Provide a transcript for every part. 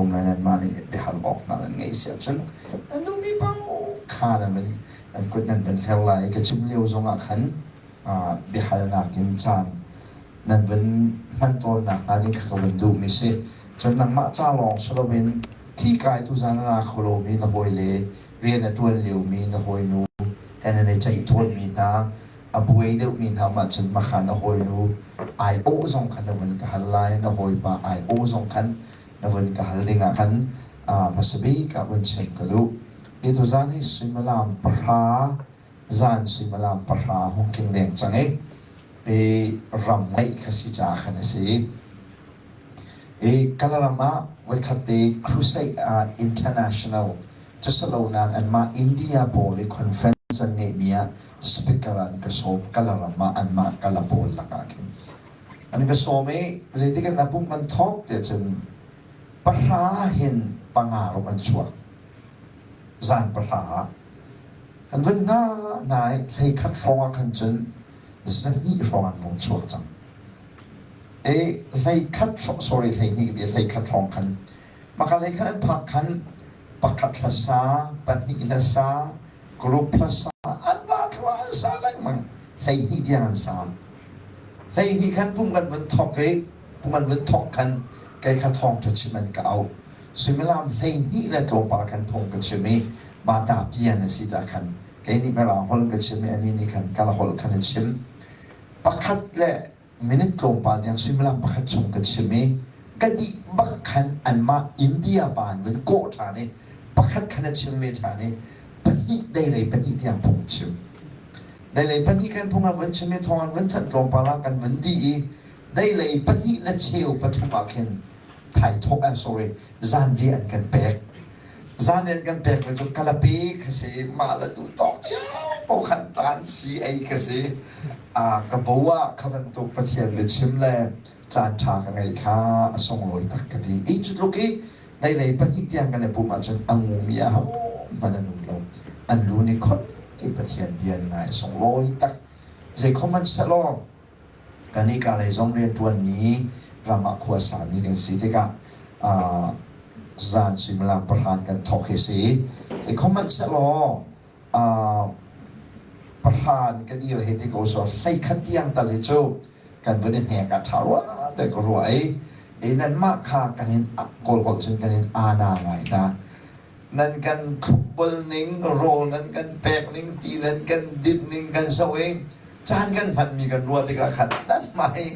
um lai nanmah nih biahal awk hna nan ngeih si ahcun nan duhmi paoh kha nan van nan kut nan van hler lai. Ka chim lio zongah khan biahalnak in caan nan van hman tawnnak hnga ding kha ka van duhmi si. Cun nangmah ca lawng si loin thi kai tu zan a ra kho lomi na hawile rian a ṭuan liomi na hawinu he nan i ceih tawnmi hna a buai deuhmi hna mah cun makha na hawinu aiawh zong khan na vun ka hal lai na hawipa aiawh zong khan na vun ka hal dingah khan hmasa bik ah vun chim ka duh. Hi tuzan hi suimilam pahra zan suimilam pahra hung tling deng cang i i ram ngeih kha si caah khan a si. I Kalaram ah voikhat te Crusade ah International Cusalonain anmah India pawl i conference an ngeihmi ah speaker an ka sawm Kalaram ah anmah Kala pawl lakah khin an ka sawm i zeitik an pum kan thawk tiah cun pahra hin panga ruk an chuak zan pahra ah an vun hna hna i hleikhat hrawng ah khan cun zahnih hrawng an vung chuak cang e hleikhat sorry hleihnih ti hleikhat hrawng khan maka hleikhat an phak khan pakhat hlasa pahnih hlasa group hlasa an ra thluah an sa lengmang hleihnih tiang an sa hleihnih khan pum kan vun thok i pum an vun thok khan kei kha thawngṭha chim an ka auh suimilam 12 le tlawmpal khan phung ka chim i bata pian a si ta khan kei nih mirang holh ka chim i anih nih khan kala holh khan a chim pakhat le minute tlawmpal tiang suimilam pakhat chung ka chim i ka dih bak khan anmah India pa an vun kawh ṭhan i pakhat khan a chim ve ṭhan i pahnih deilei pahnih tiang phung a chim. Deilei pahnih kan phung an vun chim i thawng an vun thanh tlawmpal ah kan vun dih i deilei pahnih le cheu pathum ah khin thaithawh eh sorry zanriah an kan pek. Zanriah an kan pek mi cu kalape kha si mah le duh tawk cio paoh khan ṭan si ei kha si. Ka bo ah kha bantuk Pathian biachim le caan ṭha ka ngeih kha a sunglawi tak ka ti. I cu tluk i deilei pahnih tiang kan i pumh ahcun a ngumi ahohmanh an um lo. An lu nih khon i Pathian bia an ngai a sunglawi tak. Zeikhom hmanh sehlaw kan i ka lei zong rianṭuanmi ram ah khua sami kan si tikah zan suimilam pahra kan thawk hi si. Zeikhom hmanh sehlaw pahra in kan ir hei ti ko so hleikhat tiang tal hi cu kan vun i hnek ah ṭha rua te ka ruah i i nanmah kha kan in kawlholh cun kan in ana ngai hna nan kan thlukbol ning rawl nan kan pek ning ti nan kan din ning kan zoh i caan kan hmanmi kan ruah tikah khan nanmah hi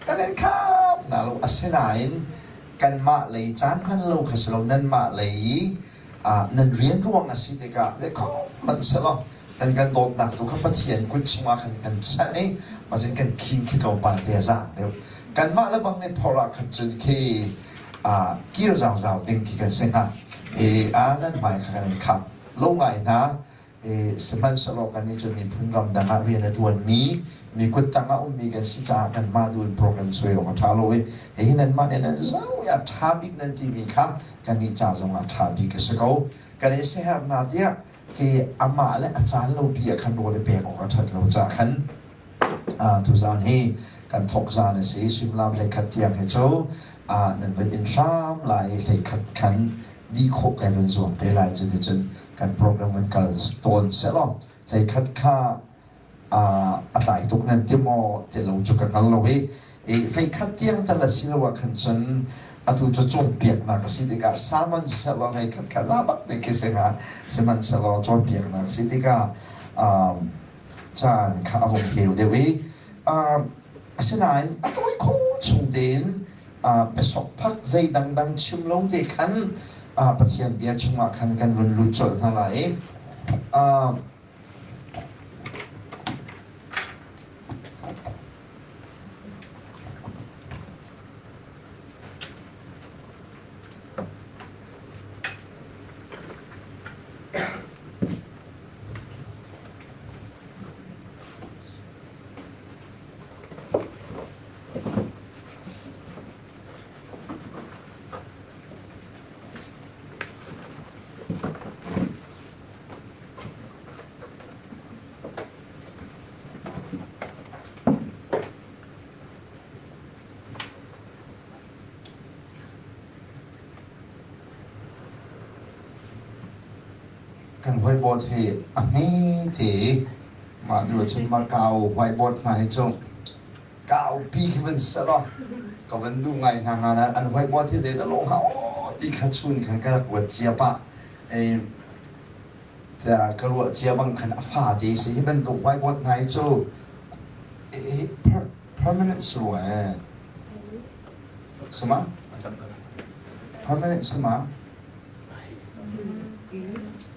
kan in khap hna lo asinain kanmah lei caan hman lo kha si lo nanmah lei i nan rian ruang a si tikah zeikho selaw kan kan dawtnak tu kha Pathian kut chungah khan kan chanh i macun kan khing khi tlawmpal te a zaang deuh kanmah le bang nih phor ah khan cun khi kir zauzau ding khi kan si hnga i a nan hmai kha kan in khap lo ngai hna Sihmanhsehlaw kannih cu miphun ramdang ah rian a ṭuanmi, mi kuttang ah ummi kan si caah kanmah duh in program suai awk a ṭha lo i hihi nanmah nih nan zoh i a ṭha bik nan timi kha kannih ca zongah ṭha bik a si ko. Kan i siaherh hna tiah khi amah le a caan lopi ah khan rawl i pek awk a ṭhat lo caah khan tuzaan hi kan thawk zaan a si. Suimilam hleikhat tiang hi cu nan van in hram lai i hleikhat khan dih khawh kai van zuam te lai cuticun kan program kan kal tawn sehlaw hleikhat kha a tlai tuk nan ti maw ti lo cu ka hngal lo i hleikhat tiang tal a si lo ah khan cun atu cu cawnpiaknak a si tikah sermon sehlaw hleikhat kha za bak te khi si hnga sihmanhsehlaw cawnpiaknak a si tikah caan kha a vung heu deuh i asinain a tawi kho chung tein biasokphak zei dangdang chim lo te khan Pathian bia chungah khan kan run lut colh hna lai i Kan whiteboard hi a hmete mah duh cun Macau whiteboard hna hi cu kaupi khi van ser law ka van duh ngai hna nga nain an whiteboard hi zeidah lawh hnga aw ti kha chun khan ka rak ruat cia pah. Tiah ka ruah cia bang khan a fate si hi bantuk whiteboard hna hi cu permanent si rua ee. Sama? Permanent sama?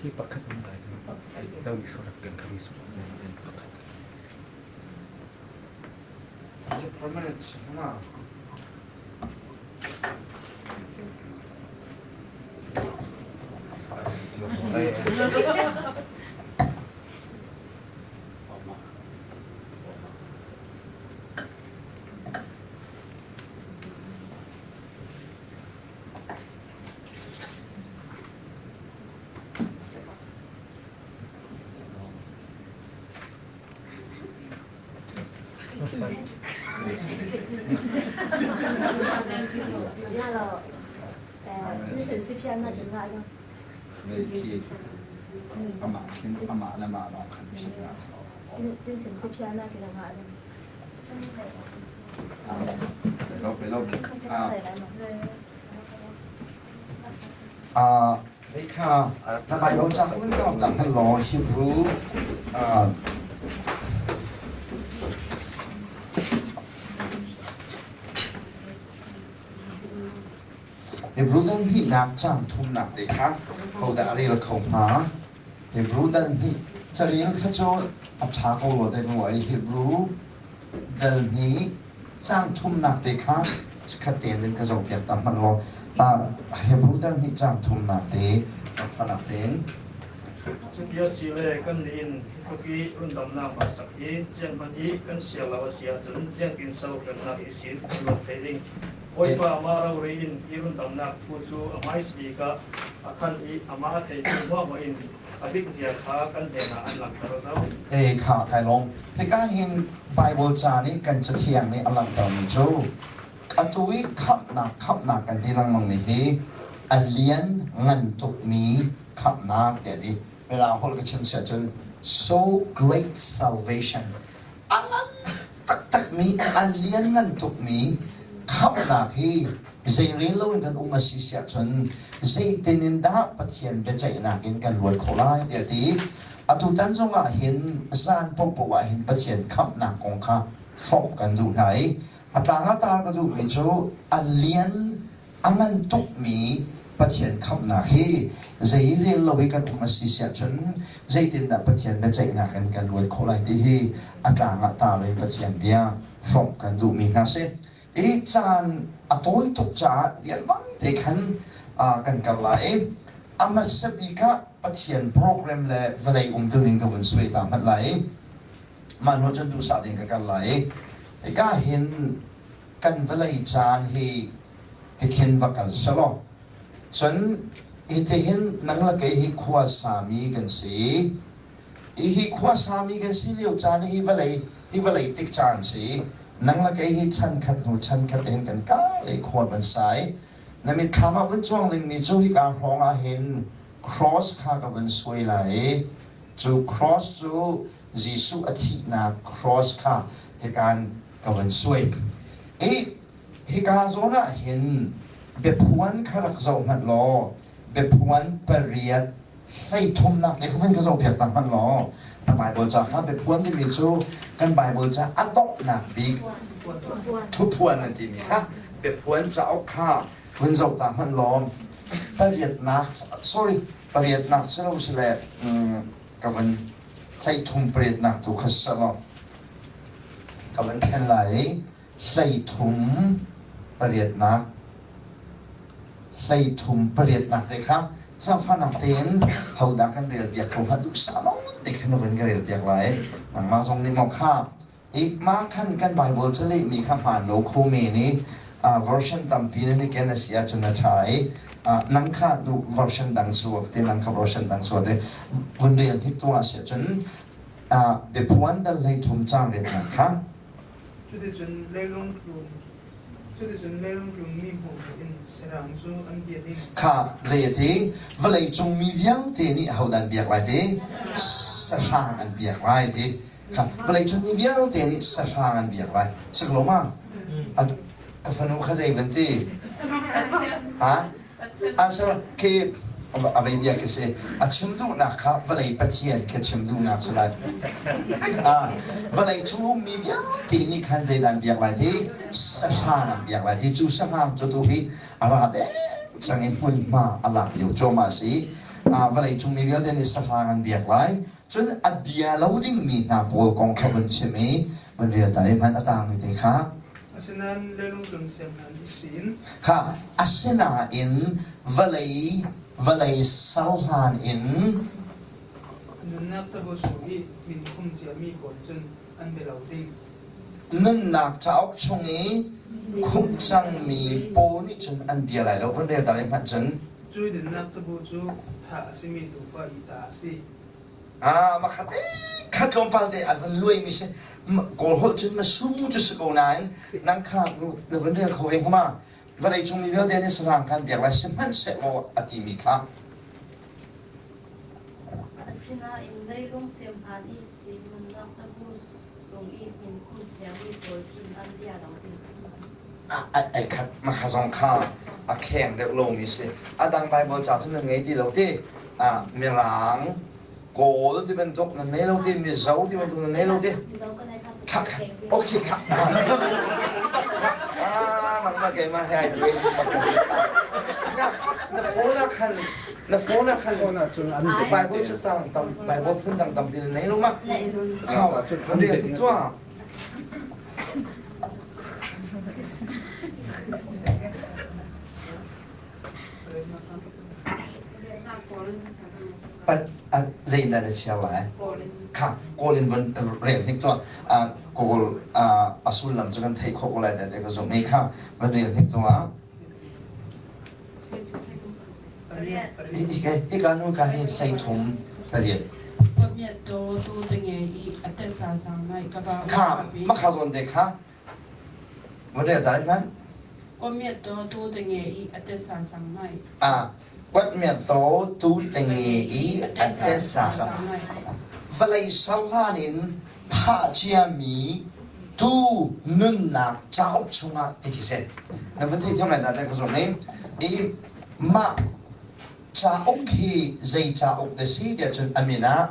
Hi pakhat pakhat. Permanent sama? Amah khin amah le mah lawng khan phit na Hei kha na Bible ca kun ka ta hman law Hebrew Hebrew dal hnihnak caang thumnak te kha hodah a rel kho hnga? Hebrew dal hnih carel kha cu a ṭha ko rua te rua i Hebrew dal hnih caang thumnak te kha chikkhat te in ka zohpiak ta hmanh law Hebrew dal hnih caang thumnak te fanak tein Cuti a si le kannih in hi tluk i rundamnak hmasak hi ciang hmanh i kan siar lo a si ahcun ciangkin sal hremnak i sin kan lawm thei ding. Bawipa amah rori in i rundamnak thu cu a hmaisa bik ah a khan i amah a theitu huahhuah in a bik zia kha kan hnenah an langhter lo. E kha kai lawm. Hika hin Bible ca nih kan cathiang nih a langhtermi cu atu i khamhnak khamhnak kan ti lengmangmi hi a lian ngan tukmi khamhnak tiah ti. Mirang holh ka chim siah cun so great salvation a ngan taktakmi a lianngan tukmi khamhnak hi zeirel loin kan um a si siah cun zeitin in dah Pathian biaceihnak in kan luat khawh lai tiah ti atutan zongah hin zan paohpaoh ah hin Pathian khamhnak kong kha hrawmh kan duh hna i a tlang a tar ka duhmi cu a lian A ngan tukmi Pathian khamhnak hi zei rel lo i kan um a si siah cun zeitindah Pathian biaceihnak in kan luat khawh lai ti hi a tlang ah tar in Pathian bia hrawmh kan duhmi hna si. I caan a tawi tuk caah rianrang te khan kan kal lai i a hmasa bik ah Pathian program le vawlei umtuning ka vun suai ta hmanh lai i mah hnu cun duhsah ding ka kal lai i hika hin kan vawlei caan hi tikhin va kal selaw cun hitihin nang le kei hi khua sami kan si i hi khua sami kan si lio caan hi vawlei hi vawlei tik caan si nang le kei hi chan khat hnu chan khat hin kan ka le khua kan sai na mitthlam ah vun cuang dingmi cu hika hrawng ah hin cross kha ka vun suai lai i cu cross cu Jesuh a thihnak cross kha hikan ka vun suai i hika zawn ah hin biaphuan kha rak zoh hmanh law biaphuan pariat hleithumnak te kha vun ka zohpiak ta hmanh law na Bible ca kha biaphuan timi cu kan Bible ca a donghnak bik thuphuan an timi kha biaphuan cauk kha vun zoh ta hmanh law pariatnak sorry pariatnak si lo si le ka vun hleithum pariatnak tu kha si law ka van thlen lai i 13 pariatnak 13 pariatnak te kha zaangfahnak tein hodah kan rel piak ko hnga duhsah nawn te khan na van ka rel piak lai nangmah zong nih maw kha mah khan kan Bible calehmi kha hmaan lo kho men i version tampi nan i ken a si ahcun a ṭha i nang kha nu version dang suak te nang kha version dang suak te vun rel hnik tu ah si ahcun biaphuan dal 13 caang riatnak kha Cuticun leilung tlun. Cuticun leilung tlungmi hmuhhmuh in sahrang cu an bia ding. Kha zei a ti? Vawleicung mi vialte nih ahodah an biak lai ti? Sahrang an biak lai ti. Kha vawleicung mi vialte nih sahrang an biak lai. Si ko lo ma? Ka fanu kha zei van ti? Ha? Asher khi a vei bia khi si. A chim duhnak kha vawlei Pathian khi chim duhnak si lai. Vawlei chung ummi vialte nih khan zeidah an biak lai ti? Sahrang an biak lai ti. Cu sahrang cu tu hi a ra deng cang i hmunhma a lak lio cuahmah a si. Vawlei cung mi vialte nih sahrang an biak lai. Cun a bia lo dingmi hna pawl kong kha vun chim i vun rel ta i hmanh a tangmi te kha. Asinain leilung siam hna nih sin. Kha asinain vawlei vawlei ser hlan in nunnak cabu chung i min khum ciami pawl cun an bia lo ding. Nunnak cauk chung i khumh cangmi pawl nih cun an bia lai lo. Vun rel ta i hmanh cun. Cu nunnak cabu cu thah a simi tuufa i ta a si. Ah, makhat khat tlawmpal te a van luaimi si. Kawl holh cun na sumu cu si ko nain nang kha na van rel kho ve hnga ma? Vawlei cung mi vialte nih sahrang khan biak lai sihmanhsehlaw a timi kha. Asinain leilung sem hlan i si nunnak cabu sung i min khum ciami pawl cun an bia lo ding. Ai khat makha zong kha a kheng deuh lomi si. A dang Bible ca cu nan ngei ti lo ti. Mirang, Kawl ti bantuk nan nei lo ti, Mizo ti bantuk nan nei lo ti. Kha kha okay kha. Ah nangmah keimah he ai tuai tu bak na na phone ah khan na phone ah khan Bible cu tang tam Bible phun dang tampi na nei lo ma? Khau, an rel tuk tuah. Zei in dah na chiar lai? Kha Kawl in von rel hnik tuah. Kawl a sullam cu kan theih khawh ko lai te ka zumh i kha van rel hnik tuah. Hika nu ka hi 38. Kha makha zawn te kha Van rel ta hmanh. Kuatmiat taw tu te nge i a tet sa sang. Vawlei ser hlan in thah ciami tu nunnak cauk chungah ti khi si. Na van thei thiam lai dah ka zum i i mah cauk hi zei cauk dah si tiah cun a min ah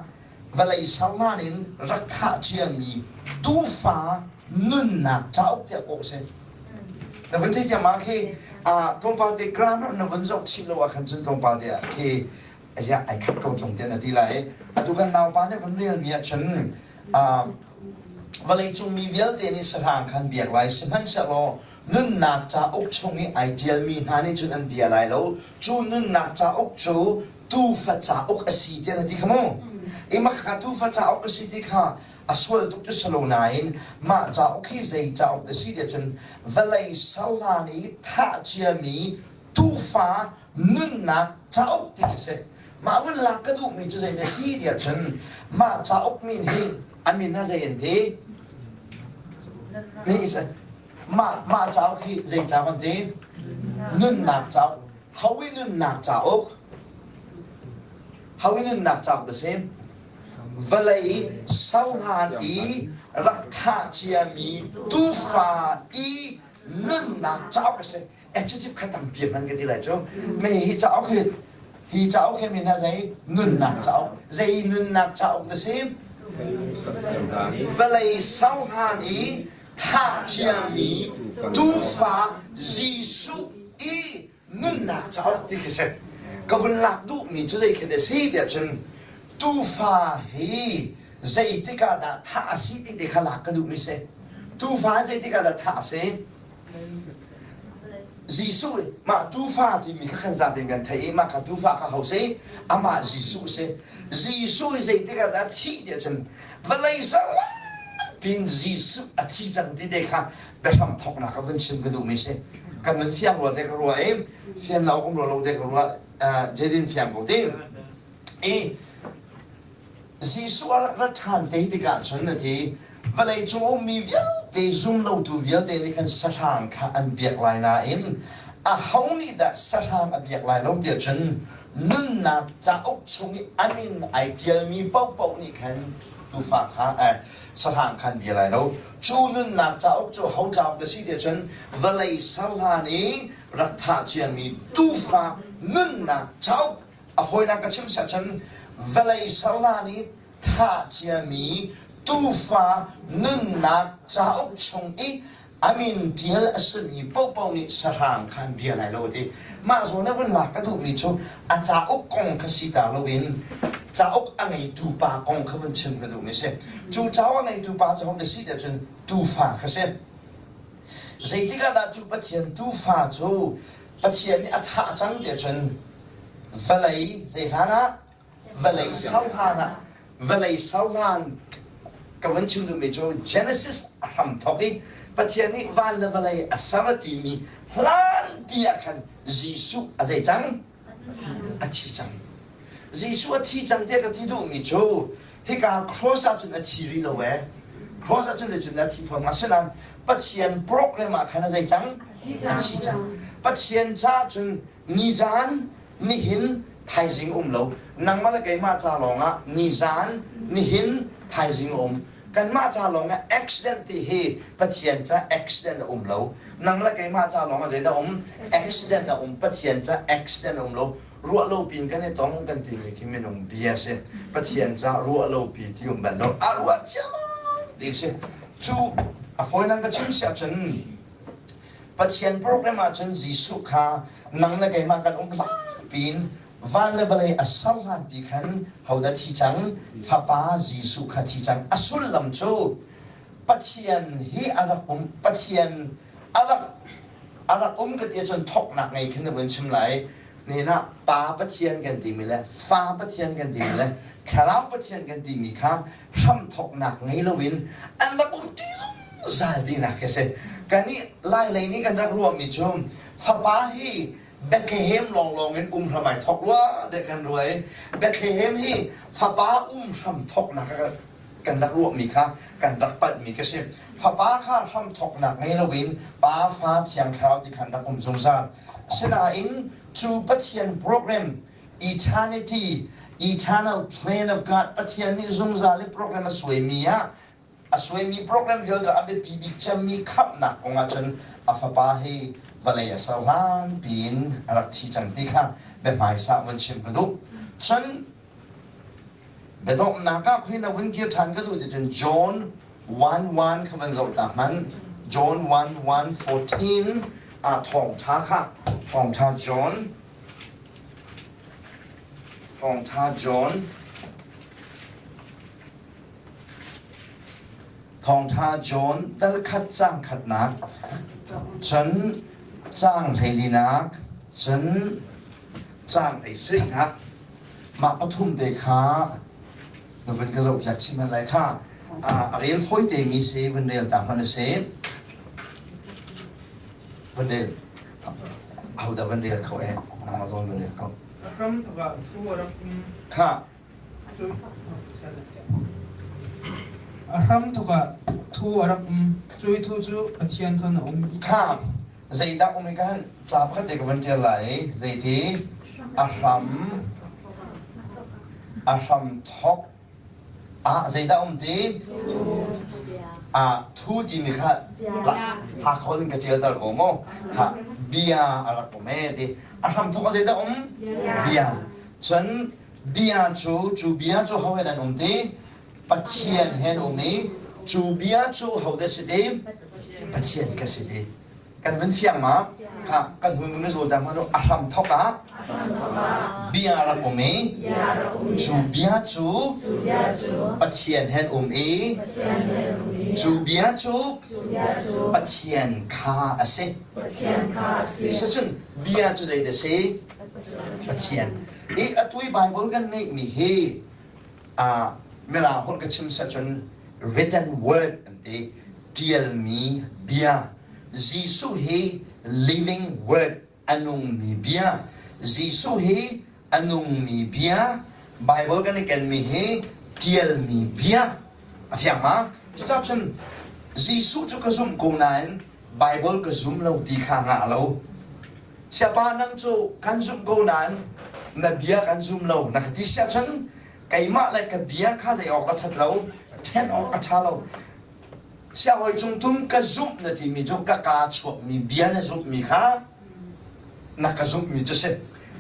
vawlei ser hlan in rak thah ciami tuufa nunnak cauk tiah kawh si. Na vun thei thiam ma khi tlawmpal te grammar na vun zoh chih lo ah khan cun tlawmpal te ah khi aziah ai khat ko tung te na ti lai. Atu kan naupa nih vun rel mi ah cun vawlei cung mi vialte nih sahrang khan biak lai sihmanhsehlaw nunnak cauk chung i ai ṭialmi hna nih cun an bia lai lo. Cu nunnak cauk cu tuufa cauk a si tiah na ti kha mu. I mah tuufa cauk a si ti kha a sual tuk cu si lo nain mah cauk hi zei cauk a si tiah cun vawlei serhlan i thah ciami tuufa nunnak cauk ti khi si. Mah vun lak ka duhmi cu zei na si tiah cun mah cauk min hi a min ha zei an ti? Mi mah mah cauk hi zei cauk an ti? Nunnak cauk. Hawi nunnak cauk. Hawi nunnak cauk the same. Vawlei serhlan i rak thah ciami tuufa i nunnak cauk a si. Adjective kha tampi hman ka ti lai cu. Mei hi cauk hi hi cauk hi min ha zei nunnak cauk. Zei nunnak cauk na si? Vawlei serhlan i thah ciami tuufa Jesuh i nunnak cauk ti khi si. Ka vun lak duhmi cu zei khi a si tiah cun tuufa hi zeitik ah dah thah a si ti te kha lak ka duhmi si. Tuufa zeitik ah dah thah a si? Jesuh mah tuufa timi kha kan zaten kan theih i mah kha tuufa kha ho si? Amah Jesuh si. Jesuh hi zeitik ah dah thih tiah cun vawlei pin Jesuh a thi cang ti te kha biahram thawknak ah vun chim ka duhmi si. Kan nun fiang rua te ka ruah i fian lo um rua lo te ka ruah Jadin fiang ko ti. I Jesuh a rak ra ṭhan te tikah cun a ti. Vawlei cung ummi vialte zumlotu vialte nih khan sahrang kha an biak lai nain aho nih dah sahrang a biak lai lo tiah cun nunnak cauk chung i a min ai ṭialmi paohpaoh nih khan tuufa kha eh, sahrang kha an bia lai lo. Cu nunnak cauk cu ho cauk a si tiah cun vawlei ser hlan i rak thah ciami tuufa nunnak cauk a fawinak ka chim siah cun vawlei ser hlan i thah ciami tuufa nunnak cauk chung i a min ṭial a simi paohpaoh nih sahrang kha an bia lai lo a ti. Mah zawn a vun lak ka duhmi cu a cauk kong kha si ta loin cauk a ngeitu pa kong kha vun chim ka duhmi a si. Cu cauk a ngeitu pa cu hodah si tiah cun tuufa kha si. Zeitik ah dah cu Pathian tuufa cu Pathian nih a thah cang tiah cun vawlei zei hlan ah vawlei ser hlan ah vawlei ser hlan ka vun chim duhmi cu Genesis a hramthawk i Pathian nih van le vawlei a ser a timi hlanpi ah khan Jesuh a zei cang? A thi cang. Jesuh a thi cang tiah ka ti duhmi cu hika cross ah cun a thi rih lo ee. Cross ah cun cun a thi fawn asinain Pathian program ah khan a zei cang? A thi cang. Pathian caah cun nizan nihin thaizing um lo nangmah le keimah ca lawngah nizan nihin thaizing um kanmah ca lawngah accident ti hi Pathian ca accident a um lo nang le keimah ca lawngah zeidah um accident a um Pathian ca accident a um lo ruah lo pin kan i tong kan timi khi minung bia si Pathian ca ruah lo pi ti um bal lo a ruah cia ti si cu a fawi nang ka chim siah cun Pathian program ahcun Jesuh kha nang le keimah kan um hlan piin van le vawlei a ser hlan pi khan hodah thi cang? Fapa Jesuh kha thi cang. A sullam cu Pathian hi a rak um Pathian a rak a rak um ka ti ahcun thawknak ngei khin na vun chim lai. Nihin ah Pa Pathian kan timi le Fa Pathian kan timi le Thlarau Pathian kan timi kha hramthawknak ngei loin an rak um ti zungzal tinak khi si. Kannih Lailei nih kan rak ruahmi cu fapa hi Bethlehem lawnglawng in um hram ai thawk rua dek kan ruah i Bethlehem hi fapa um hram thawknak kan rak ruahmi kha kan rak palhmi ka si. Fapa kha hramthawknak ngei loin Pa, Fa, Thiang Thlarau ti khan rak um zungzal. Asinain cu Pathian program eternity, eternal plan of God, Pathian nih zungzal i program a suaimi ah a suaimi program vialte a biapi bik cemmi khamhnak kong ahcun a fapa hi vawlei a ser hlan piin a rak thi cang ti kha biahmaisa vun chim ka duh. Cun biadonghnak ah khui na vun kir ṭhan ka duh ti cun John 1:1 kha van zoh ta hmanh. John 1:1 14 ah thawngṭha kha thawngṭha John Thawngṭha John Thawngṭha John dal khat caang khatnak cun caang hleilinak cun caang hleisarihnak mah pathum te kha na vun ka zohpiak chih hmanh lai kha a rel fawi te mi si vun rel ta hmanh u sih vun rel Ahodah van rel kho eh? Nangmah zawn van rel kho. Ram va thu a rak um. Kha. A hram thok ah thu a rak um. Cui thu cu Pathian thon a um. Kha. Zeidah um i kan ca pakhat te ka van ṭial lai. Zeiti? A hram a hram thok Ah zeidah um ti? Ah thu timi kha Hakha in ka ṭialter ko maw? Kha bia a rak um ee ti. A hramthawk ah zeidah um? Bia. Cun bia cu cu bia cu ho he nan um ti? Pathian he an um i cu bia cu hodah si ti? Pathian ka si ti. Kan vun fiang ma? Kha kan hnu nu zawl dang hmanh a hram thok ah bia rak um i cu bia cu Pathian he um i cu bia cu Pathian kha a si. Sicun bia cu zei dah si? Pathian. I atu i Bible kan ngeihmi hi Mirang holh ka chim seh cun written word an ti ṭialmi bia Jesuh hi living word a nungmi bia Jesuh hi a nungmi bia Bible kan i kenmi hi ṭialmi bia a fiang ma? Cucaah cun Jesuh cu ka zumh ko nain Bible ka zum lo ti kha ngah lo. Siapa nang cu kan zumh ko nain na bia kan zum lo na ka ti siah cun keimah le ka bia kha zei awk a ṭhat lo, ṭhen awk a ṭha lo. Sianghawi cungtum ka zumh na timi cu ka kaa chuakmi bia na zumhmi kha na ka zumhmi cu si.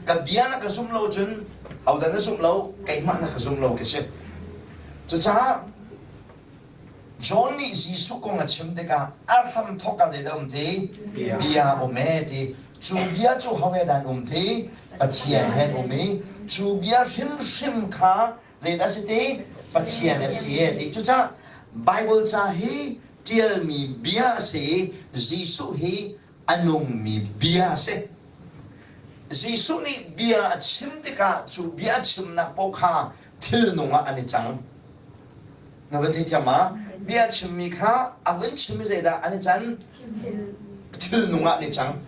Ka bia na ka zumh lo cun hodah na zumh lo, keimah na ka zumh lo ka si. Cucaah John nih Jesuh kong a chim tikah a hramthawk ah zeidah um ti? Bia um ee ti. Cu bia cu ho he dah an um ti? Pathian he an um i cu bia hrimhrim kha zeidah a si ti? Pathian a si ee ti. Cucaah Bible ca hi ṭialmi bia a si i Jesuh hi a nungmi bia a si. Jesuh nih bia a chim tikah cu bia a chimnak paoh kha thilnung ah an i cang. Na van theithiam ma? Bia a chimmi kha a vun chim i zeidah an i can? Thilnung ah an i cang.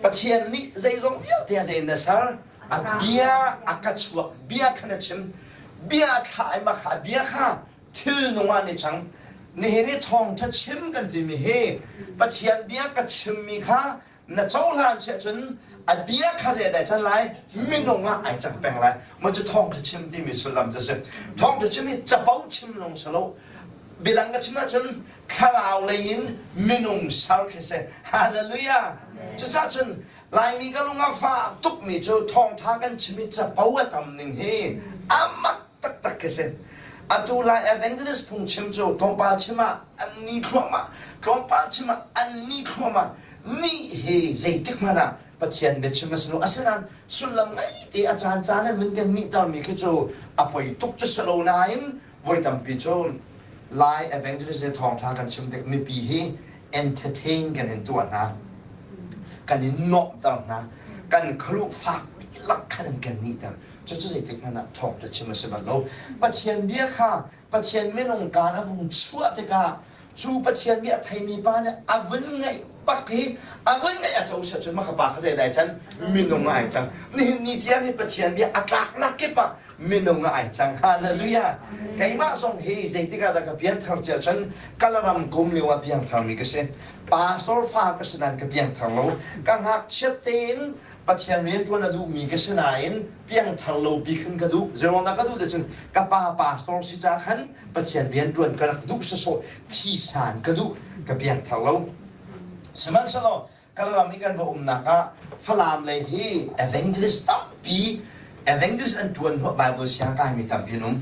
Pathian nih zeizong vialte a zei in a ser? A bia a ka chuak, bia khan a chim. Bia a thlah i mah kha a bia kha thilnung ah an i cang. Nihin i thawngṭha chim kan timi hi Pathian bia ka chimmi kha na cohlan siah cun a bia kha zeidah can lai minung ah ai cang peng lai mah cu thawngṭha chim timi sullam cu a si thawngṭha chim hi capo chim lawng si lo biadang ka chim ahcun thlarau lei in minung ser khi si hallelujah cucaah cun Laimi ka lung a fah tukmi cu thawngṭha kan chim i capo a tam ning hi a mak taktak khi si. Atu lai evangelist phungchim cu tlawmpal chim ah an ni thluahmah, tlawmpal chim ah an ni thluahmah. Ni hi zeitik hmanh ah Pathian biachim a si lo. Asinain sullam ngei te a caan caan in vun kan nihtermi khi cu a poi tuk cu si lo nain voi tampi cu Lai evangelist le thawngṭha kan chim tik mipi hi entertain kan in tuah hna. Kan in nuamhter hna. Kan khuaruh fak dihlak khan in kan nihter. Cucu zeitik hmanh ah thawngṭha chim a si bal lo. Pathian bia kha Pathian minung kaan a vung chuah tikah cu Pathian bia a theimi pa nih a vun ngaih bak hi a vun ngaih a co sia cun maka pa kha zeidah ai can minung ah ai cang. Nihin ni tiang hi Pathian bia a tlaknak kip ah minung ah ai cang. Hallelujah. Keimah zong hi zeitik ah dah ka pianthar cia cun Kalaram kum lio ah piangtharmi ka si. Pastor fa ka si nain ka piangthar lo. Ka ngakchiat tein Pathian rianṭuan a duhmi ka si nain piangthar lo bik hin ka duh. Zeiruangdah ka duh ti cun ka pa pastor si ca khan Pathian rianṭuan ka rak duh sawsawh thisan ka duh ka piangthar lo. Sihmanhsehlaw Kalaram i kan va umnak ah Falam lei hi evangelist tampi evangelist an ṭuan hnawh Bible siang kaimi tampi an um.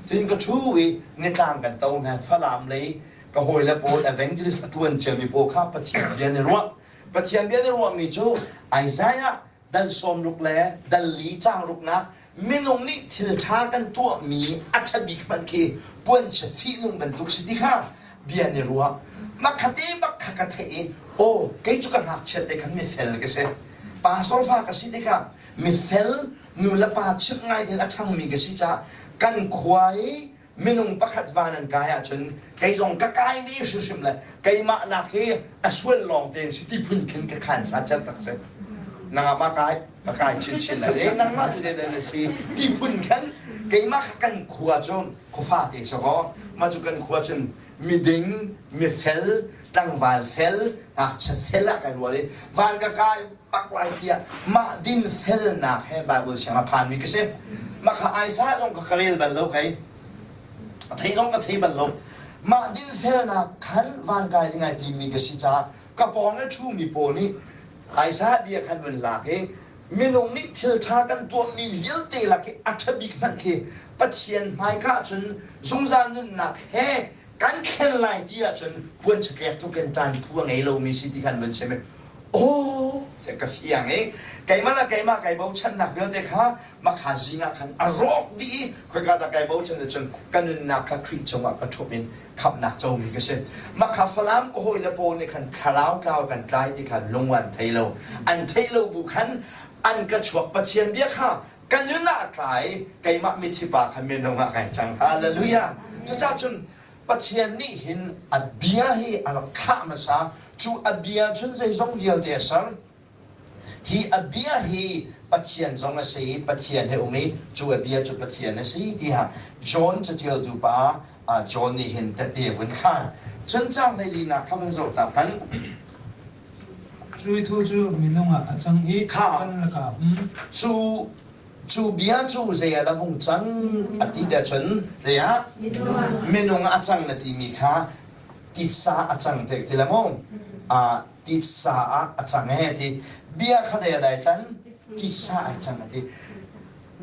Cun ka ṭhu i nitlang kan to hna Falam lei ka hawile pawl evangelist a ṭuan ciami pawl kha Pathian bia an i ruah. Pathian bia na ruahmi cu Isaiah dal sawmruk le dal li caang ruknak minung nih thil ṭha kan tuahmi a ṭha bik hmanh khi puanchia fihnung bantuk si ti kha bia ni ruah. Makhate bak kha ka theih i aw kei cu ka ngakchiat te khan mifel ka si. Pastor fa ka si tikah mifel nu le pa chimh ngai tein a ṭhangmi ka si caah kan khua i minung pakhat van an kai ahcun kei zong ka kai ve hrimhrim le keimah nak hi a sual lawng tein si ti phun khin ka khan sa cer tak si nangah ma kai ka kai chinchin lai e nangmah cu zeidah na si ti phun khan keimah kha kan khua cu khuafa te si kaw mah cu kan khua cun miding mifel tlangval fel ngakchia fel ah kai rual i van ka kai bak lai tiah mah din felnak he Bible siang a phanmi ka si. Mah kha Isaiah zong ka ka rel bal lo kei. A thei zong ka thei bal lo. Mah din felnak khan van kai ding ai timi ka si caah ka pawng i ṭhumi pawl nih Isaiah bia khan vun lak i minung nih thil ṭha kan tuahmi vialte lak i a ṭha bik hmanh khi Pathian hmaika cun zungzal nunnak he kan thlen lai ti ahcun puan chatlek tu kan ṭan phu a ngei lomi si ti khan vun chim i aw ka fiang i keimah le keimah kai bochannak vialte kha makha zing ah khan a rawk dih i khoika dah kai bochan ahcun ka nunnak kha Khrih cungah ka ṭhumh in khamhnak comi ka si makha Falam ka hawile pawl nih khan thlarau tlau kan tlai ti kha lung an thei lo an thei lo bu khan an ka chuak Pathian bia kha ka nun ah tlai keimah mithi pa kha minung ah kai cang hallelujah cucaah cun Pathian nih hin a bia hi a rak thlah hmasa cu a bia cun zeizong vialte a ser hi a bia hi Pathian zong a si i Pathian he um i cu a bia cu Pathian a si tiah John catialtu pa. John nih hin tette vun khan. Cun caang hleilinak kha vun zoh ta hmanh. Cui thu cu minung ah a cang i Kha kan lakah um. Cu cu bia cu zei ah dah vung cang a ti te cun zei ah minung ah a cang na timi kha titsa a cang te ti le mu titsa ah a cang he ti bia kha zei ah dai can titsa ai cang a ti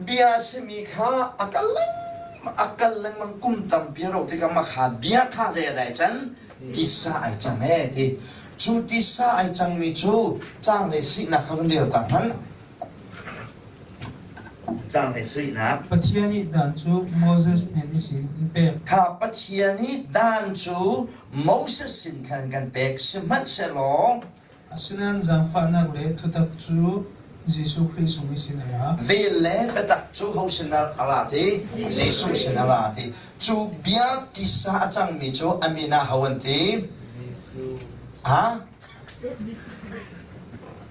bia simi kha a kal lengmang a kal lengmang kum tampi a rauh tikah mah kha bia kha zei ah dai can titsa ai cang he ti cu titsa ai cangmi cu cang le sihnak kha van rel ta hmanh Caang le suinak. Pathian nih dan cu Moses hnen i sin in pek. Kha Pathian nih dan cu Moses sin khan kan pek. Sihmanhsehlaw Asinain zaangfahnak le thutak cu Jesuh Khrih sung i sin a ra. Vel le biatak cu ho sin ah a ra ti? Jesuh sin a ra ti. Cu bia tisa a cangmi cu a min ah ho an ti? Ha?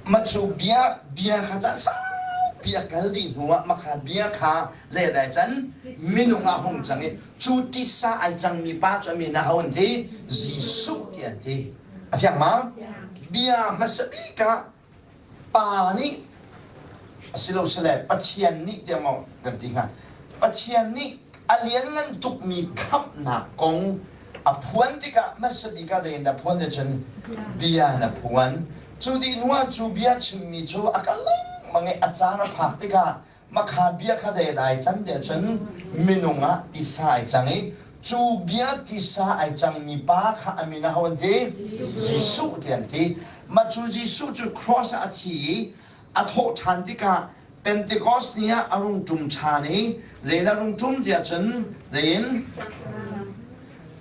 Macu bia bia kha caan saupi a kal dih hnuah makha bia kha zeidah can minung ah hung cang i cu tisa ai cangmi pa cu a min ah ho an ti Jesuh ti an ti a fiang ma bia hmasa bik ah Pa nih asilosile Pathian nih tiah maw kan ti hnga Pathian nih a lianngan tukmi khamhnak kong a phuan tikah hmasa bik ah zeitindah phuan te cun bia na phuan cu dih hnuah cu bia chimmi cu a kal lengmang i a caan a phak tikah Makha bia kha zeidah ai can tiah cun minung ah tisa ai cang i cu bia tisa ai cangmi pa kha a min aho an ti? Jesuh ti an ti. Mah cu Jesuh cu cross ah a thi i a thawh ṭhan tikah Pentecost ni ah a rung ṭum ṭhan i zeidah rung ṭum tiah cun zein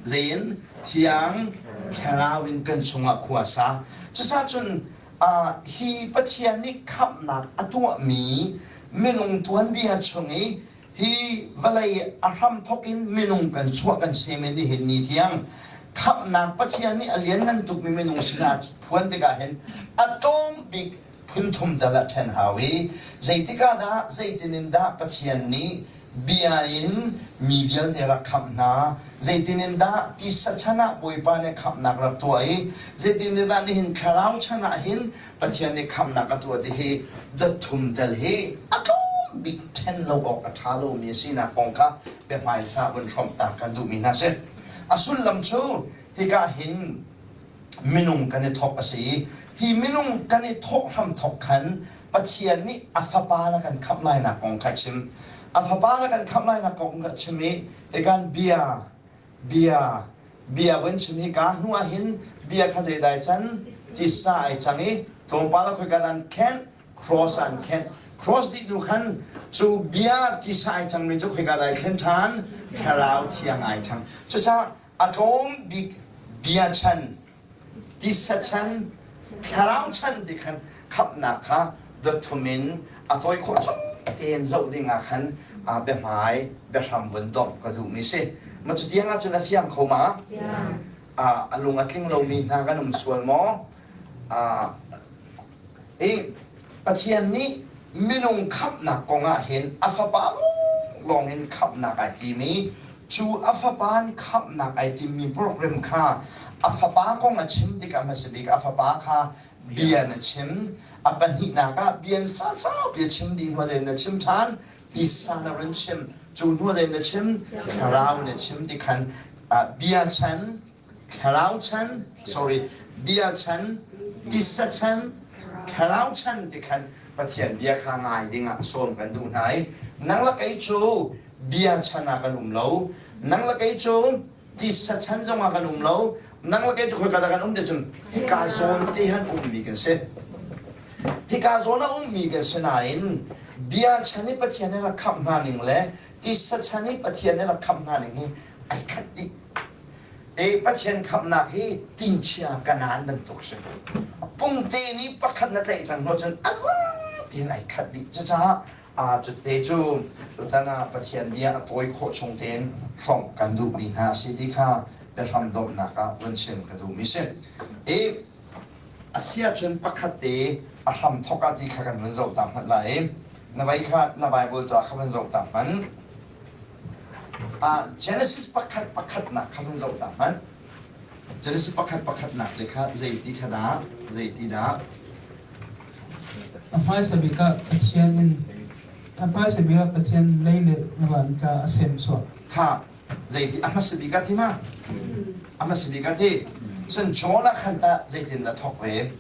zein thiang thlarau in kan chungah khua sa. Cucaah cun hi Pathian nih khamhnak a tuahmi minung tuanbia chung i hi vawlei a hramthawk in minung kan chuah kan sem in nihin ni tiang khamhnak Pathian nih a lianngan tukmi minung sinah phuan tikah hin a tlawm bik phun thum tal ah ṭhen hau i zeitikah dah zeitin in dah Pathian nih bia in mi vialte rak khamh hna. Zeitin in dah tisa chan ah Bawipa nih khamhnak rak tuah i zeitin in dah nihin thlarau chan ah hin Pathian nih khamhnak a tuah ti hi dot thum tel hi a tlawm bik ṭhen lo awk a ṭha lomi a sinak kong kha biahmaisa vun hrawmh ta kan duhmi hna si. A sullam cu hika hin minung kan i thawk a si i hi minung kan i thawk hram thawk khan Pathian nih a fapa na kan khamh lainak kong kha chim. A fapa na kan khamh lainak kong kha chim i hikan bia bia bia vun chim hi ka hnu ah hin bia kha zeidai can tisa ai cang i tlawmpal a khoika an khenh cross an khenh cross dih hnu khan cu bia tisa ai cangmi cu khoika dai khen ṭhan thlarau thiang ai chang cucaah a tlawm bik bia chan tisa chan thlarau chan ti khan khamhnak kha dot thum in a tawi khawh chung tein zoh ding ah khan biahmai biahram vun domh ka duhmi si ma cu tiang ahcun a fiang kho ma a lung a tling lomi hna kan um sual maw I Pathian nih minung khamhnak kong ah hin a fapa lawnglawng in khamhnak ai tim i cu a fapa in khamhnak ai timmi program kha a fapa kong a chim tikah hmasa bik a fapa kha bia na chim a pahnihnak ah bia saupi a chim dih hnu zein na chim ṭhan tisa na run chim cu hnu zein na chim thlarau na chim ti khan bia chan thlarau chan sorry bia chan tisa chan thlarau chan ti khan Pathian bia kha ngai ding ah sawm kan duh hna i nang le kei cu bia chan ah kan um lo nang le kei cu tisa chan zong ah kan um lo nang le kei cu khoika dah kan um ti cun hika zawn te han ummi kan si hika zawn a ummi kan si nain bia chan i Pathian nih rak khamh hna ning le tisa chan i Pathian nih rak khamh hna ning hi ai khat dih E Pathian khamhnak hi tingchia kanaan bantuk si. Pungte nih pakhat na tlaih cang hnu cun a tiin ai khat dih. Cucaah cute cu tutan ah Pathian bia a tawi khawh chung tein hrawmh kan duhmi hna a si ti kha biahram domhnak ah vun chim ka duhmi si. I a si ahcun pakhat te a hram thawk ah ti kha kan vun zoh ta hmanh lai i na vai kha na Bible ca kha vun zoh ta hmanh. Genesis pakhat pakhatnak kha van zoh ta hmanh. Genesis pakhat pakhatnak te kha zeiti kha dah zeiti dah A hmaisa bik ah Pathian in a hmaisa bik ah Pathian lei le van kha a semsuah. Kha zeiti a hmasa bik ah ti ma? A hmasa bik ah ti. Cun John ah khan tah zeitin dah thawk ve?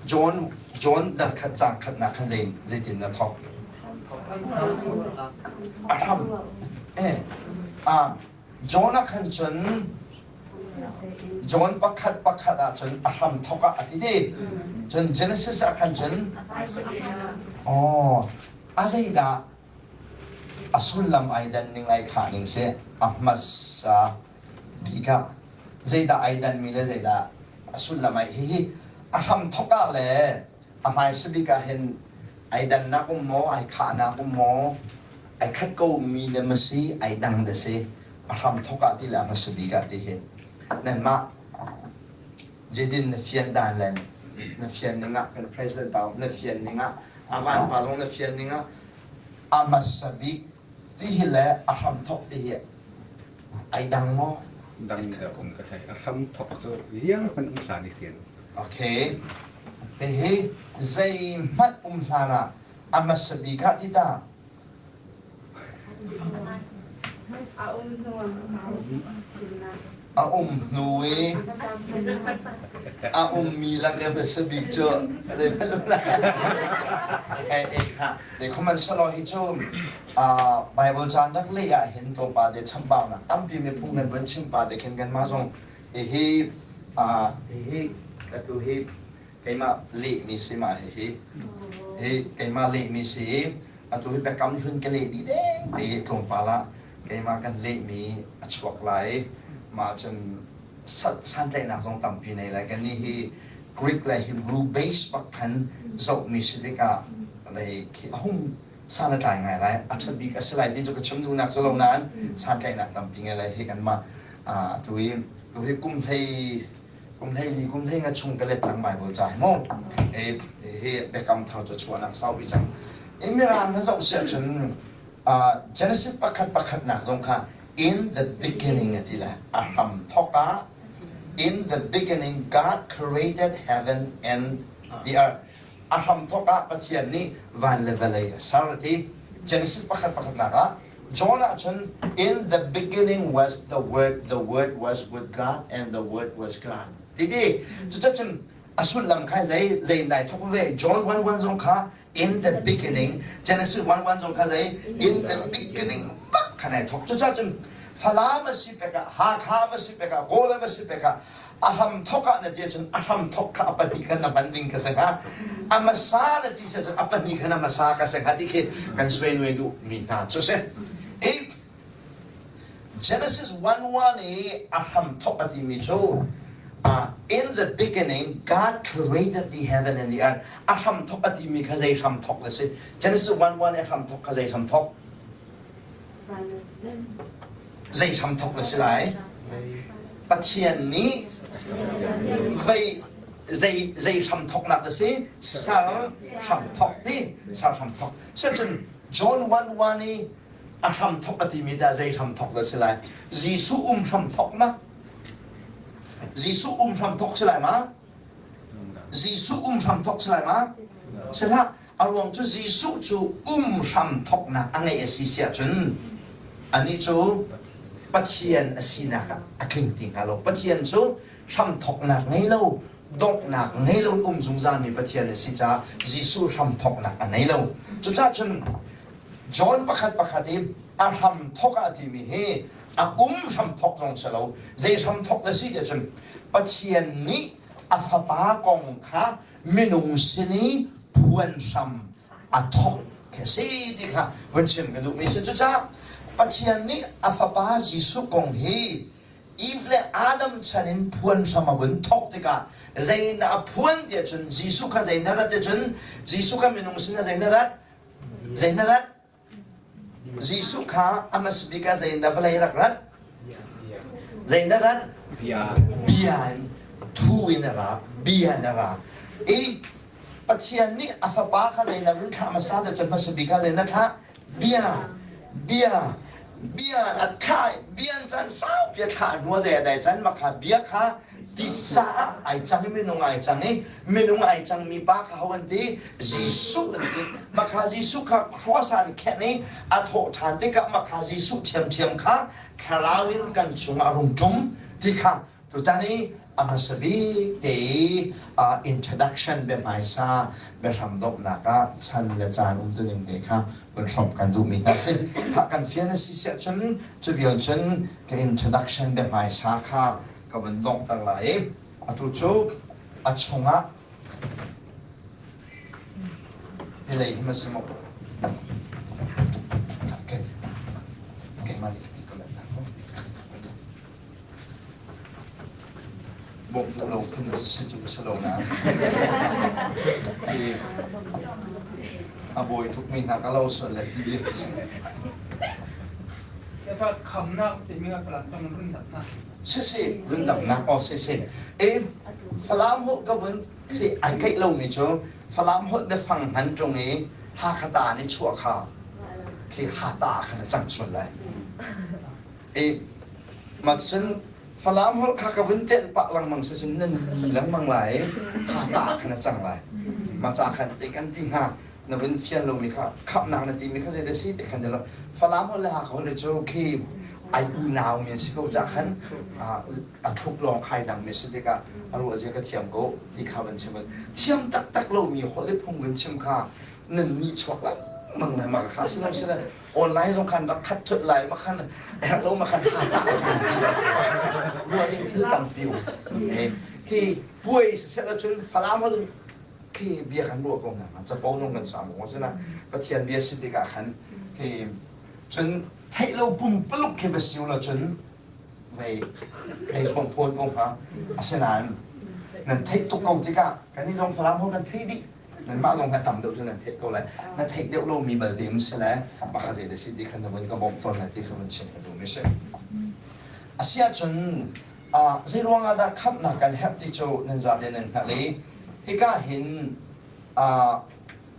John John dal khat cang khatnak khan zei zeitin dah thawk? A hram. Eh, ah John ah khan cun John pakhat pakhat ah cun a hram thawk ah a ti ti. Cun Genesis ah khan cun oh a zeidah a sullam ai dan ning lai khah ning si a hmasa bik ah zeidah ai dan mi le zeidah a sullam ai hihi a hram thawk ah le a hmaisa bik ah hin ai dannak um maw ai khahnak um maw ai khat ko mi le ma si ai dang da si a hram thawk ah ti le a hmasa bik ah ti hi nanmah jedin na fian dan le na fian ning ah kan president pa na fian ning ah avan pa zong na fian ning ah a hmasa bik ti hi le a hram thawk ti hi ai dang maw dang da um ka thei a hram thawk cu riang hman um hlan i sian Okay. Hihi zeihmanh um hlan ah a hmasa bik ah ti ta. A um hnu i a ummi lak i hmasa bik cu zeihmanh um hlah. Eh, eh, kha. Dei khuman selaw hi cu Bible caan rak leh ah hin tlawmpal te chambaunak tampi miphung nan vun chim pa te khin kanmah zong Hihi hihi atu hi keimah lehmi si mah hihi hi keimah lehmi si i atu hi biakam hlun ka leh dih deng te tlawmpal ah keimah kan lehmi a chuak lai mah cun santlaihnak zong tampi nei lai kannih hi Greek le Hebrew base bak khan zohmi si tikah lei khi a hung san a tlai ngai lai a ṭha bik a si lai ti cu ka chim duhnak cu lo nain santlaihnak tampi ngai lai hi kanmah atu i tu hi kum hlei kum hlei li kum hlei nga chung ka let cang Bible ca hi mu hi hi biakam thar cu chuahnak saupi cang i mirang na zoh siah cun Genesis pakhat pakhatnak zong kha in the beginning a ti le a hram thawk ah in the beginning God created heaven and the earth a hram thawk ah Pathian nih van le vawlei a ser a ti Genesis pakhat pakhatnak ah John ah cun in the beginning was the word the word was with God and the word was God ti ti cucacun a sullam kha zei zei dai thok ve John 1:1 zong kha in the beginning Genesis 1:1 zong kha zei in the beginning bak kha nai thok cucacun Falam a si pek ah Hakha a si pek ah Kawl a si pek ah a hram thok ah na ti ahcun a hram thok kha a pahnih khan na hman ding ka si hnga a hmasa na ti si ahcun a pahnih khan a hmasa ka si hnga ti khi kan suai duh mi hna cu si i Genesis 1:1 i a hram thok a timi cu uh, in the beginning God created the heaven and the earth a hram thok a timi kha zei hram thok a si Genesis 1:1 i a hram thok kha zei hram thok Zei hramthawk na si lai? Pathian nih vei zei zei hramthawknak na si? Sar hramthawk ti sar hramthawk. Sicun John 1:1 i a hramthawk a timi dah zei hramthawk na si lai? Jesuh um hramthawk ma? Jesuh um hramthawk si lai ma? Jesuh um hramthawk si lai ma? Si hlah. A ruang cu Jesuh cu um hram thawknak a ngeih a si si ahcun anih cu Pathian a sinak ah a tling ti hnga lo. Pathian cu hramthawknak ngei lo, donghnak ngei lo um zungzalmi Pathian a si caah Jesuh hramthawknak a ngei lo. Cucaah cun John pakhat pakhat i a hramthawk ah timi hi a um hramthawk zong si lo. Zei hramthawk dah si ti ahcun Pathian nih a fapa kong kha minung sin i phuan hram a thawk khi si ti kha vun chim ka duhmi si. Cucaah Pathian nih a fapa Jesuh kong hi Eve le Adam chan in phuan hram a vun thawk tikah zeidah a phuan ti ahcun Jesuh kha zeidah rat ticun Jesuh kha minung sin ah zeidah rat? Zeidah rat? Jesuh kha a hmasa bik ah zeidah vawlei rak rat? Zeidah rat? Bia. Bia in thu in a ra. Bia in a ra. I Pathian nih a fapa kha zeidah run thlah hmasa dah cun hmasa bik ah zeidah thlah? Bia. Bia. Bia a thlah bia caan saupi a thlah hnu zei a dai can makha bia kha tisa ah ai cang i minung ai cang i minung ai cangmi pa kha ho an ti Jesuh an ti makha Jesuh kha cross ah an khenh i a thawh ṭhan tikah makha Jesuh ṭhiamṭhiam kha thlarau in kan chungah a rung ṭum ti kha Tutan i a hmasa bik te i introduction biahmaisa biahram dawpnak ah chan le caan umtuning te kha vun hrawmh kan duhmi hna si. Thah kan fian a si siah cun cu vial cun ka introduction biahmaisa kha ka vun donghter lai i atu cu a chungah hi lei hi ma si maw? Okay. Keimah nih ka ti ko lai. Bawmh duh lo phun cu si cu ka si lo nain a bawi tukmi hna ka lo sual le ti bik ka si. Khamnak timi ah Falam tong rundamnak. Si si, rundamnak aw si si. E Falam holh ka vun si ai keih lomi cu Falam holh biafang hman ṭung i Hakha ta nih chuah kha khi hata khan a cang sual lai. I mah cun Falam holh kha ka vun telh pah lengmang si cun nan ni lengmang lai i hata khan a cang lai. Mah ca khan te kan ti hnga na vun fian lomi kha khamhnak na timi kha zeidah si ti khan ti lo. Falam holh le Hakha holh cu khi ai unau mi an si ko ca khan a thluk lawng khai dang mi si tikah a ruah zia ka thiam ko ti kha van chim. Thiam taktak lomi holh le phung vun chim kha nan nih chuak lengmang le mah kha si lo si le online zong khan rak khat thut lai ma khan herh lo ma khan ha ta cang ruah ding thil tampi um khi puai siseh la cun falam hol khi bia kan ruah ko na capo zong kan sam ko sina pathian bia si tikah khan khi cun theih lo pumpaluk khi va siu la cun vei hei zuam fawn ko hnga asinain nan theih tuk ko tikah kan i zong falam hol kan thei dih nanmah lawng hi tam deuh cu nan theih ko lai na theih deuh lomi balte um si le maka zei da si ti khan na vun ka bawmh tawn lai ti kha vun chim ka duhmi si asiahcun zei ruang ah dah khamhnak kan herh ti cu nan zate nan hngalh i hika hin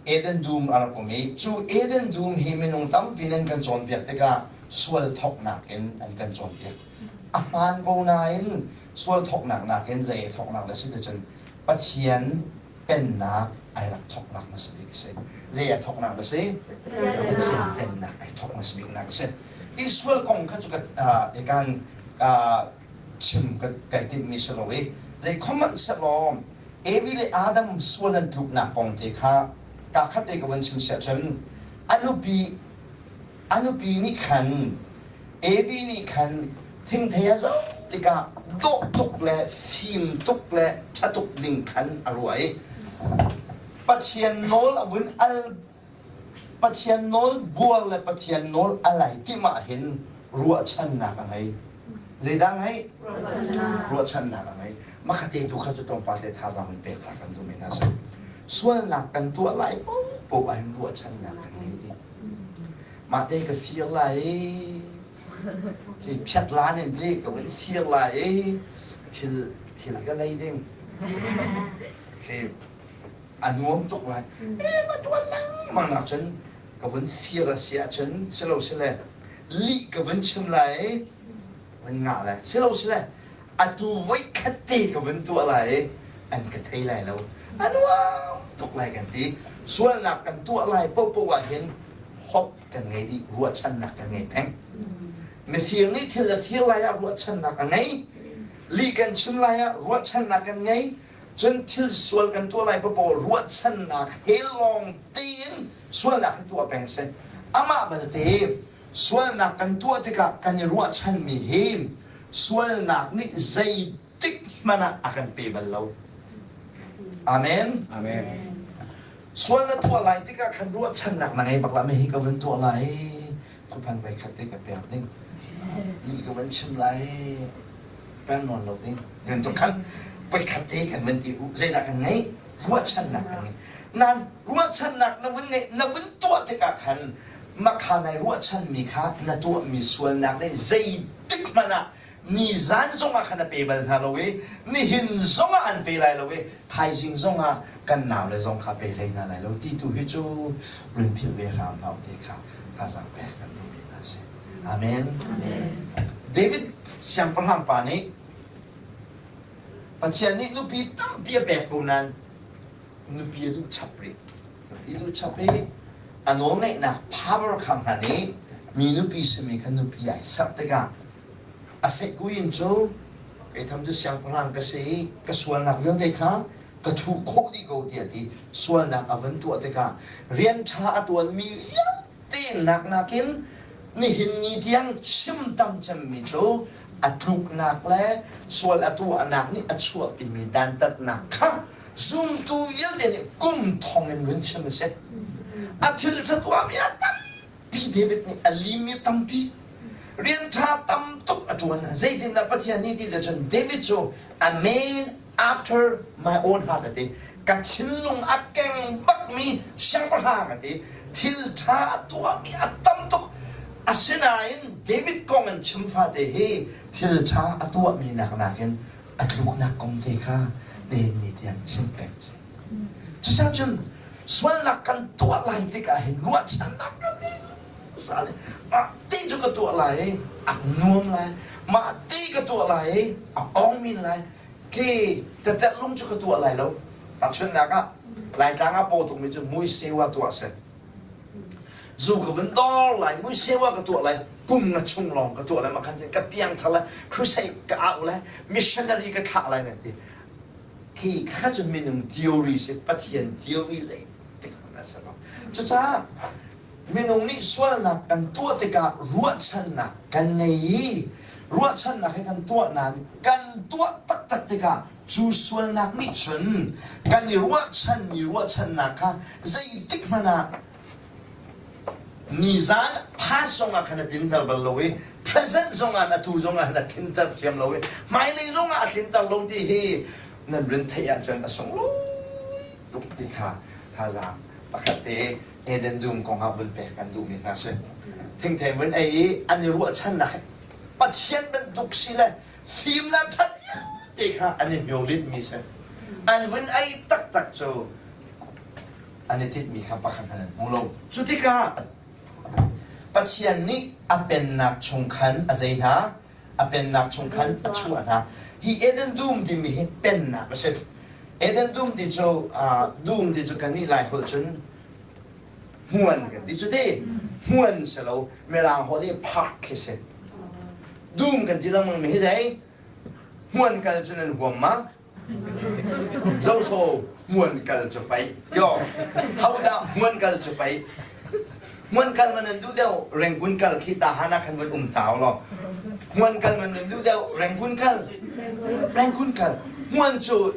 Eden dum a rak um i cu Eden dum hi minung tampi nan kan cawnpiak tikah sual thawknak in an kan cawnpiak a hmaan ko nain sual thawknak nakin zei thawknak dah si ti cun Pathian pennak ai rak thawknak hmasa bik a si. Zei ai thawknak a si? Pathian pennak ai thawk hmasa biknak a si. Israel kong kha cu ka kan chim ka kai timhmi si lo i zei khom sehlaw Evi le Adam sual an tluknak kong te kha ka khat te ka van chim siah cun a nupi A nupi nih khan Evi nih khan thingthei a zoh tikah dawh tuk le fim tuk le ṭha tuk ding khan a ruah i Pathian nawl a vun al Pathian nawl buar le Pathian nawl a lai timh ah hin ruahchannak a ngei. Zeidah a ngeih? Ruahchannak a ngei. Makhate tu kha cu tlawmpal te thazaang in pek ta kan duh men hna sih. Sualnak kan tuah lai paohpaoh ah hin ruahchannak kan ngei dih. Mah te ka fir lai i hi phiat lan in ti ka vun fir lai i thil thil ka lei ding. Hi a nuam tuk lai. Eh ma tuan lengmang nak cun ka vun fir a si ahcun silo sile lih ka vun chim lai i vun ngah lai. Silo sile atu voikhat te ka vun tuah lai i an ka thei lai lo a nuam tuk lai kan ti sualnak kan tuah lai paohpaoh ah hin hope kan ngei dih ruahchannak kan ngei peng mifir nih thil a fir lai ah ruahchannak a ngei lih kan chim lai ah ruahchannak kan ngei cun thil sual kan tuah lai paohpaoh ruahchannak he lawng tein sualnak hi tuah peng si amah balte Sualnak kan tuah tikah kan i ruahchanmi hi sualnak nih zeitik hmanh ah a kan pe bal lo. Amen. Amen. Sual na tuah lai tikah khan ruahchannak na ngei bak la hi ka vun tuah lai thuphan voi khat te ka pek ding lih ka vun chim lai per nawn lo ding bantuk khan voi khat te kan vun ti zeidah kan ngei ruahchannak kan ngei nan ruahchannak na vun ngeih na vun tuah tikah khan makha nai ruahchanmi kha na tuahmi sualnak le zeitik hmanh ah nizan zongah khan a pe bal hna lo i nihin zongah an pe lai lo i thaizing zongah kan nau le zong kha pe hlei hna lai lo ti tu hi cu run philh ve hram hau te kha thazaang pek kan duhmi hna si. Amen. David siangpahrang pa nih Pathian nih nupi tampi a pek ko nain nupi a duh chap rih. Nupi duh chap i a nawlngeihnak power kha hman i mi nupi simi kha nupi ai serh tikah a sehkuin cu kei tham cu siangpahrang ka si i ka sualnak vialte kha ka thuh khawh dih ko tiah ti sualnak a van tuah tikah rian ṭha a ṭuanmi vialte nak nakin nihin ni tiang chim tam cemmi cu a tluknak le sual a tuahnak nih a chuahpimi dantatnak kha zumtu vialte nih kum thong in run chim a si. A thil ṭha tuahmi a tampi David nih a limmi tampi rian ṭha tam tuk a ṭuan. Zeitindah Pathian nih ti cun David cu a man after my own heart a ti. Ka thinlung a keng bakmi siangpahrang a ti. Thil ṭha a tuahmi a tam tuk. Asinain David kong an chim fate hi thil ṭha a tuahmi nak nakin a tluknak kong te kha nihin ni tiang chim peng a si. Cucaah cun sualnak kan tuah lai tikah hin ruahchannak kan ngei sale mah ti cu ka tuah lai i a nuam lai mah ti ka tuah lai i a ong min lai khi tetet lung cu ka tuah lai lo tahchunhnak ah Laitlang ah paw tukmi cu mui sewa tuah seh Zu ka vun dor lai, muisewa ka tuah lai, kum nga chung lawng ka tuah lai, mah khan ka piang thar lai, crusade ka au lai, missionary ka thlah lai nan ti. Khi kha cu minung theory si, Pathian theory zeitik hmanh a si lo. Cucaah minung nih sualnak kan tuah tikah ruahchannak kan ngei i ruahchannak he kan tuah nain kan tuah taktak tikah cu sualnak nih cun kan i ruahchanmi ruahchannak kha zeitik hmanh ah nizan past zongah khan a tlinter bal lo i present zongah atu zongah a tlinter thiam lo i hmailei zongah a tlinter lo ti hi nan run theih ahcun a sunglawi tuk ti kha thazaang pakhat te Eden dum kong ah vun pek kan duhmi hna si. Thingthei vun ei i an i ruahchannak Pathian bantuk si le fim le ṭhat vialte kha an i hmiolit si. An vun ei taktak cu an i tinhmi kha pakhat hmanh an hmu lo. Cu tikah Pathian nih a pennak chung khan a zei hna, a pennak chung khan a chuah hna. Hi Eden dum timi hi pennak a si. Eden dum ti cu dum ti cu kannih Lai holh cun hmuan kan ti cu ti. Hmuan si lo, Mirang holh i park khi si. Dum kan ti lengmang mi hi zei? Hmuan kal cu nan huam ma? Zoso hmuan kal cu pei. Yo, hodah hmuan kal cu pei? Hmuan kal man nan duh deuh, Rangoon kal khi tahan ah khan vun um tau law. Hmuan kal man nan duh deuh, Rangoon kal. Rangoon kal. Hmuan cu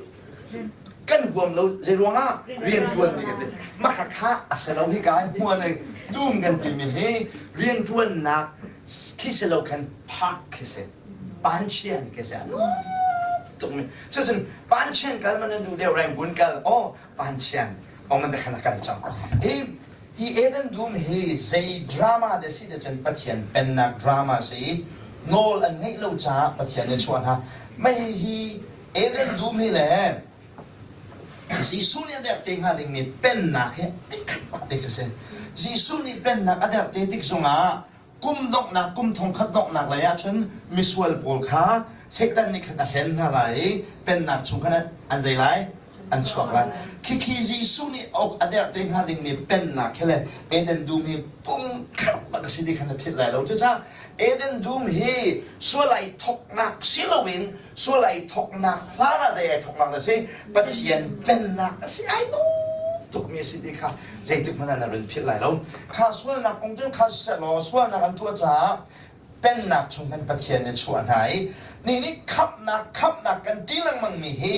kan huam lo zei ruangah rian ṭuan mi kan ti. Mah kha a si lo hi ka hmuan ai dum kan timi hi rian ṭuannak khi si lo khan park khi si. Panchian ke si tuk mi cucun panchian kal man nan duh deuh Rangoon kal oh panchian ong man khan kal cang hi hi Eden dum hi zei drama de si de cun Pathian pennak drama si nawl an ngeih lo caah Pathian nih chuah hna mei hi Eden dum hi le Jesuh nih a derh te hnga dingmi pennak hi ikhat bak te kha si Jesuh nih pennak a derh te tik zongah kum donghnak kum thongkhat donghnak lei ah cun misual pawl kha Satan nih khan a hlen hna lai i pennak chung khan an zei lai an chuak lai khikhi Jesuh nih ok a derh te hnga dingmi pennak khi le Eden dum hi pungkhat bak a si ti khan a philh lai lo cucaah Eden dum hi sual ai thoknak si loin sual ai thoknak hlan ah zei ai thoknak a si Pathian pennak a si ai dawh tukmi a si ti kha zeitik hmanh ah na run philh lai lo kha sualnak kong cu kha siseh sualnak an tuah caah pennak chung khan Pathian nih chuah hna i nih nih khamhnak khamhnak kan ti lengmang mi hi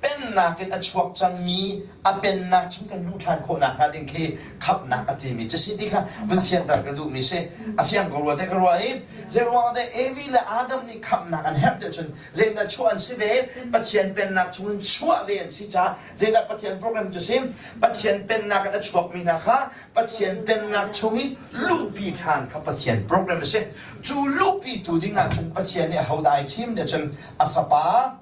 pennak in a chuak cangmi a pennak chung kan luh ṭhan khawh nakhnga ding khi khamhnak a timi cu si ti kha vun fianter ka duhmi si a fiang ko rua te ka ruah i zeiruang deh Evi le Adam nih khamhnak an herh te cun zeidah chuah an si ve Pathian pennak chungin chuah ve an si caah zeidah Pathian program cu si Pathian pennak in a chuakmi hna kha Pathian pennak chung i luhpi ṭhan kha Pathian program a si cu luhpi tu ding ah cun Pathian nih ahodah ai thim te cun a fapa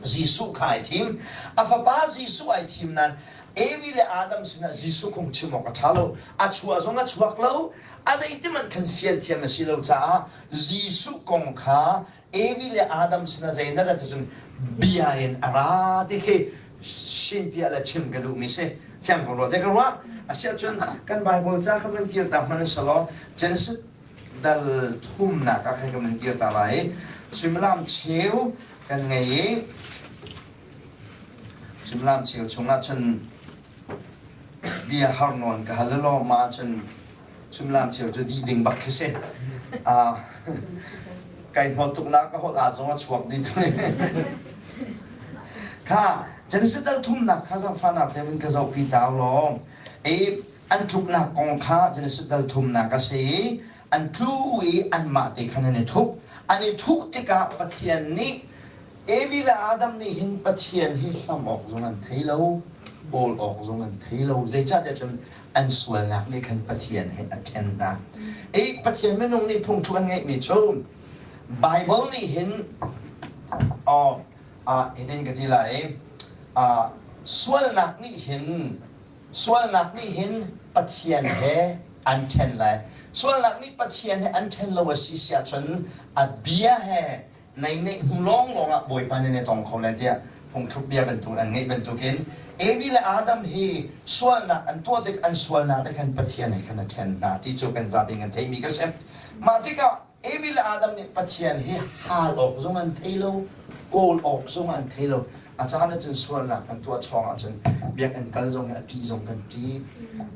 Jesuh kha ai thim. A fapa Jesuh ai thim nain. Evi le Adam sinah Jesuh kong chim awk a ṭha lo. A chuah zong a chuak lo. A zeitiman khan fian thiam a si lo caah Jesuh kong kha Evi le Adam sinah zei na rat ahcun bia in a ra ti khi sinpiah le chim ka duhmi si. Thiang ko rua te ka ruah. Asiahcun kan Bible ca kha van kir ta hmanh selaw Genesis dal thumnak ah khan kan van kir ta lai. Suimilam cheu kan ngei i Suimilam cheu chungah cun bia har nawn ka hal law ma cun suimilam cheu cu dih ding bak khi si. Uh, kai hnawt tuknak ka holh ah zong a chuak dih Kha Genesis dal thumnak kha zangfahnak te min ka zohpi ta law. E an tluknak kong kha Genesis dal thumnak a si i an tlu i anmah te khan an i thup. An i thuh tikah Pathian nih Evi le Adam nih hin Pathian hi hlam awk zong an thei lo, kawl awk zong an thei lo. Zeicahtiah cun an sualnak nih khan Pathian he a ṭhen hna. I Pathian minung nih phungthluk an ngeihmi cu Bible nih hin oh, ah, hitin ka ti lai, ah, sualnak nih hin sualnak nih hin Pathian he an ṭhen lai. Sualnak nih Pathian he an ṭhen lo a si si ahcun a bia he nei neih hnu lawnglawng ah Bawipa nih na tong kho lai tiah phungthluk bia bantuk an ngeih bantukin Evi le Adam hi sualnak an tuah tik an sualnak te khan Pathian he khan a ṭhen hna ti cu kan zapi kan theihmi ka si. Mah tikah Evi le Adam nih Pathian hi hal awk zong an thei lo, kawl awk zong an thei lo. A caan ahcun sualnak kan tuah chawng ahcun biakinn kal zong hi a ṭih zong kan ṭih,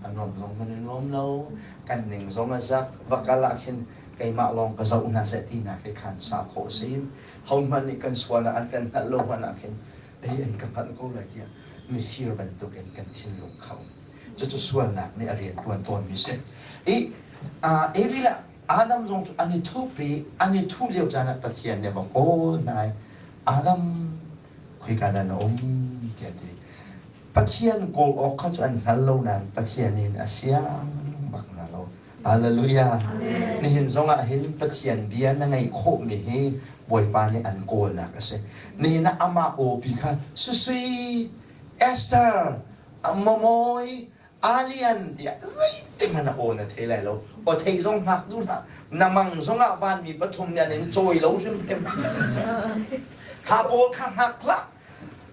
a nuam zong kan i nuam lo, kan ning zong a zak, va kal ah khin keimah lawng ka zoh hna seh tinak hi khan sa khawh a si. Hohmanh nih kan sual ah an kan hngalh lo hmanh ah khin ei an ka hngalh ko lai tiah mifir bantukin kan thinlung kha um. Cucu sualnak nih a rian ṭuan tawnmi si. I Evi le Adam zong cu an i thup i an i thuh lio caan ah Pathian nih a va kawl hna i Adam khoika dah na um tiah a ti. Pathian kawl awk kha cu an hngal lo nain Pathian in a siang bak hna lo. Hallelujah. Nihin zongah hin Pathian bia na ngaih khawhmi hi Bawipa nih an kawlnak a si. Nihin ah amah awpi kha Susui, Esther, Momoy, Alian tiah zeitik hmanh a aw na thei lai lo. Aw thei zong hngak duh hlah. Na mang zongah vanmi pathum nih an in cawi lo hrimhrim. Kha pawl kha hngak hlah.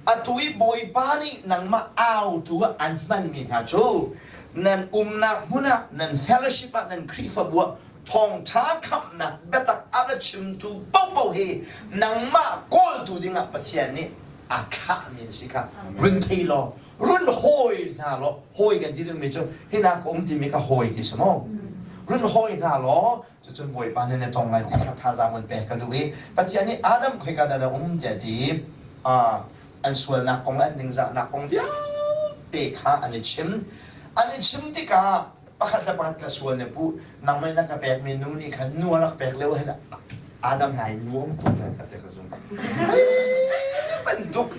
Atu i Bawipa nih nangmah autu ah an hmanmi hna cu nan umnak hmun ah, nan fellowship ah, nan Khrihfabu ah thawngṭha khamhnak biatak a ra chimtu paohpaoh hi nangmah kawltu dingah Pathian nih a thlahmi an si kha run thei law run hawi hna law hawi kan ti dingmi cu hinak ka um timi kha hawi ti si maw run hawi hna law cucun Bawipa nih na tong lai ti kha thazaang vun pek ka duh i Pathian nih Adam khoika dah na um tiah a ti an sualnak kong le an ningzahnak kong vialte kha an i chim an i chim tikah pakhat le pakhat ka sual ne pu nangmah na ka pekmi nu nih khan nu a rak pek lio hin Adam nai nuam tuk na te ka zum bantuk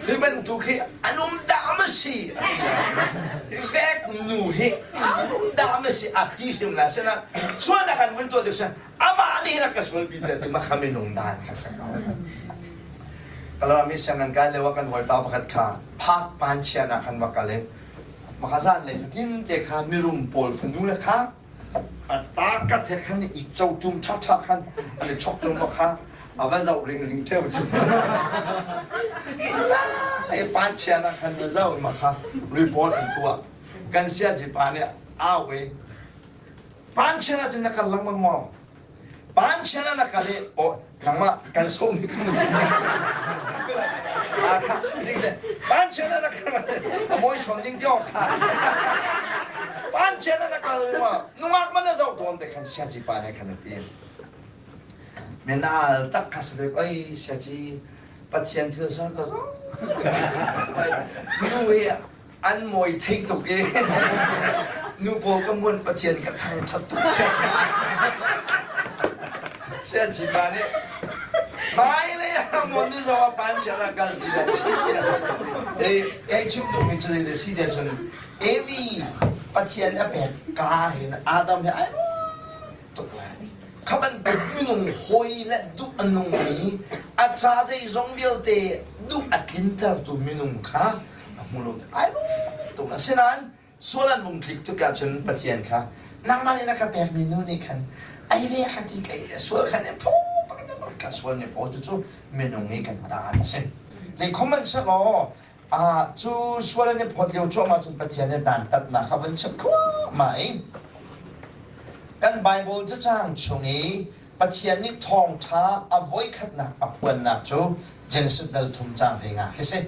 hi bantuk hi an um dah ma si hi vek nu hi an um dah ma si a ti hrim la sena sualnak an vun tuah tik sa amah nih rak ka sual pi te ti ma kha minung dan kha sa ko Kalami siangan kai leo kan hawipa pakhat kha phak pan chia na khan va kal i makazan le fatin te kha mirum pawl fanu le kha A takat he khan i cotum ṭhaṭha khan an i chok tung maw kha a va zoh ringring ṭheo cu. E panchian ah khan va zoh ma kha report an tuah. Kan siaci pa nih au i panchian ah cun na kal lengmang maw? Panchian ah na kal i aw nangmah kan sawm hi kan Ah kha ding te panchian ah na kal a mawi sawn ding ti kha panchian ah na kal ma nungak man na zoh tawn te khan siaci pa ne khan a ti menal tak kha sa oi siaci pathian thil sar ka zo nu hi an mawi thei tuk i nu pawl ka muan pathian ka thangṭhat tuk siaci pa nih hmailei ah mon ni zong ah pan chiah ah kal ti le chi kei chim duhmi cu zei si te cun Evi Pathian a pek ka hin Adam he ai tuk lai kha bantuk minung hawi le duh a nungmi a ca zeizong vialte duh a tlintertu minung kha a hmu lo ai tuk. tuk. Asinain sual an vung tlik tuk ahcun Pathian kha nangmah nih na ka pekmi nu nih khan ei ve ka ti kei te sual khan i phaw ka sual nih phaw cu minung i kan ta an si. Zei khom an sehlaw cu sual an i phawt lio cuahmah cun Pathian nih dantatnak kha van chim thluahmah i kan Bible cacang chung i Pathian nih thawngṭha a voikhatnak a phuannak cu Genesis dal thum caang hlei nga khi si.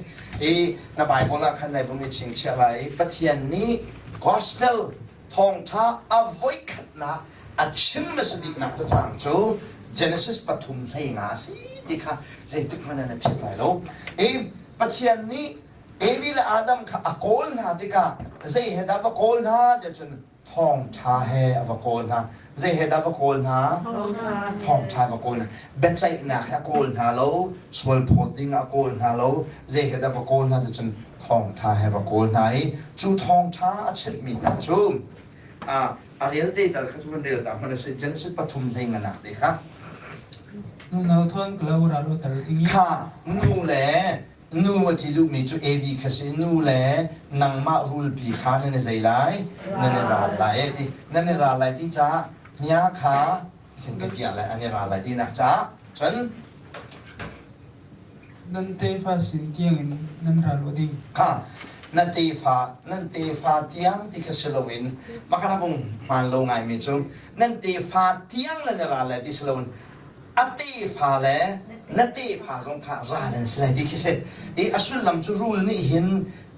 I na Bible ah khan nai vung i chingchiah lai i Pathian nih gospel thawngṭha a voikhatnak a chim hmasa biknak cacang cu Genesis pathum 15 a si ti kha zeitik hmanh ah na philh lai lo. I Pathian nih Evi le Adam kha a kawl hna tikah zei he dah va kawl hna tiah cun thawngṭha he a va kawl hna. Zei he dah va kawl hna? Thawngṭha va kawl hna. Biaceihnak he a kawl hna lo, sual phawt ding a kawl hna lo. Zei he dah va kawl hna ti cun thawngṭha he va kawl hna i cu thawngṭha a chimhmi hna cu a rel te tal kha cu kan rel ta hmanh a si. Genesis pathum hlei nganak te kha. Nu no thawn ka lo ral utar ding i. Kha nu le Nu a ti duhmi cu Evi kha si nu le nangmah rulpi kha nan i zei lai nan i ral lai e ti nan i ral lai ti caah hnia kha khin ka kiah lai an i ral lai tinak caah cun nan tefa sin tiangin nan ral u ding kha na tefa nan tefa tiang ti kha si loin makana bung hmaan lo ngaimi cu nan tefa tiang nan i ral lai ti si loin a tefa le na tefa zong kha ral an si lai ti khi si. I a sullam cu rul nih hin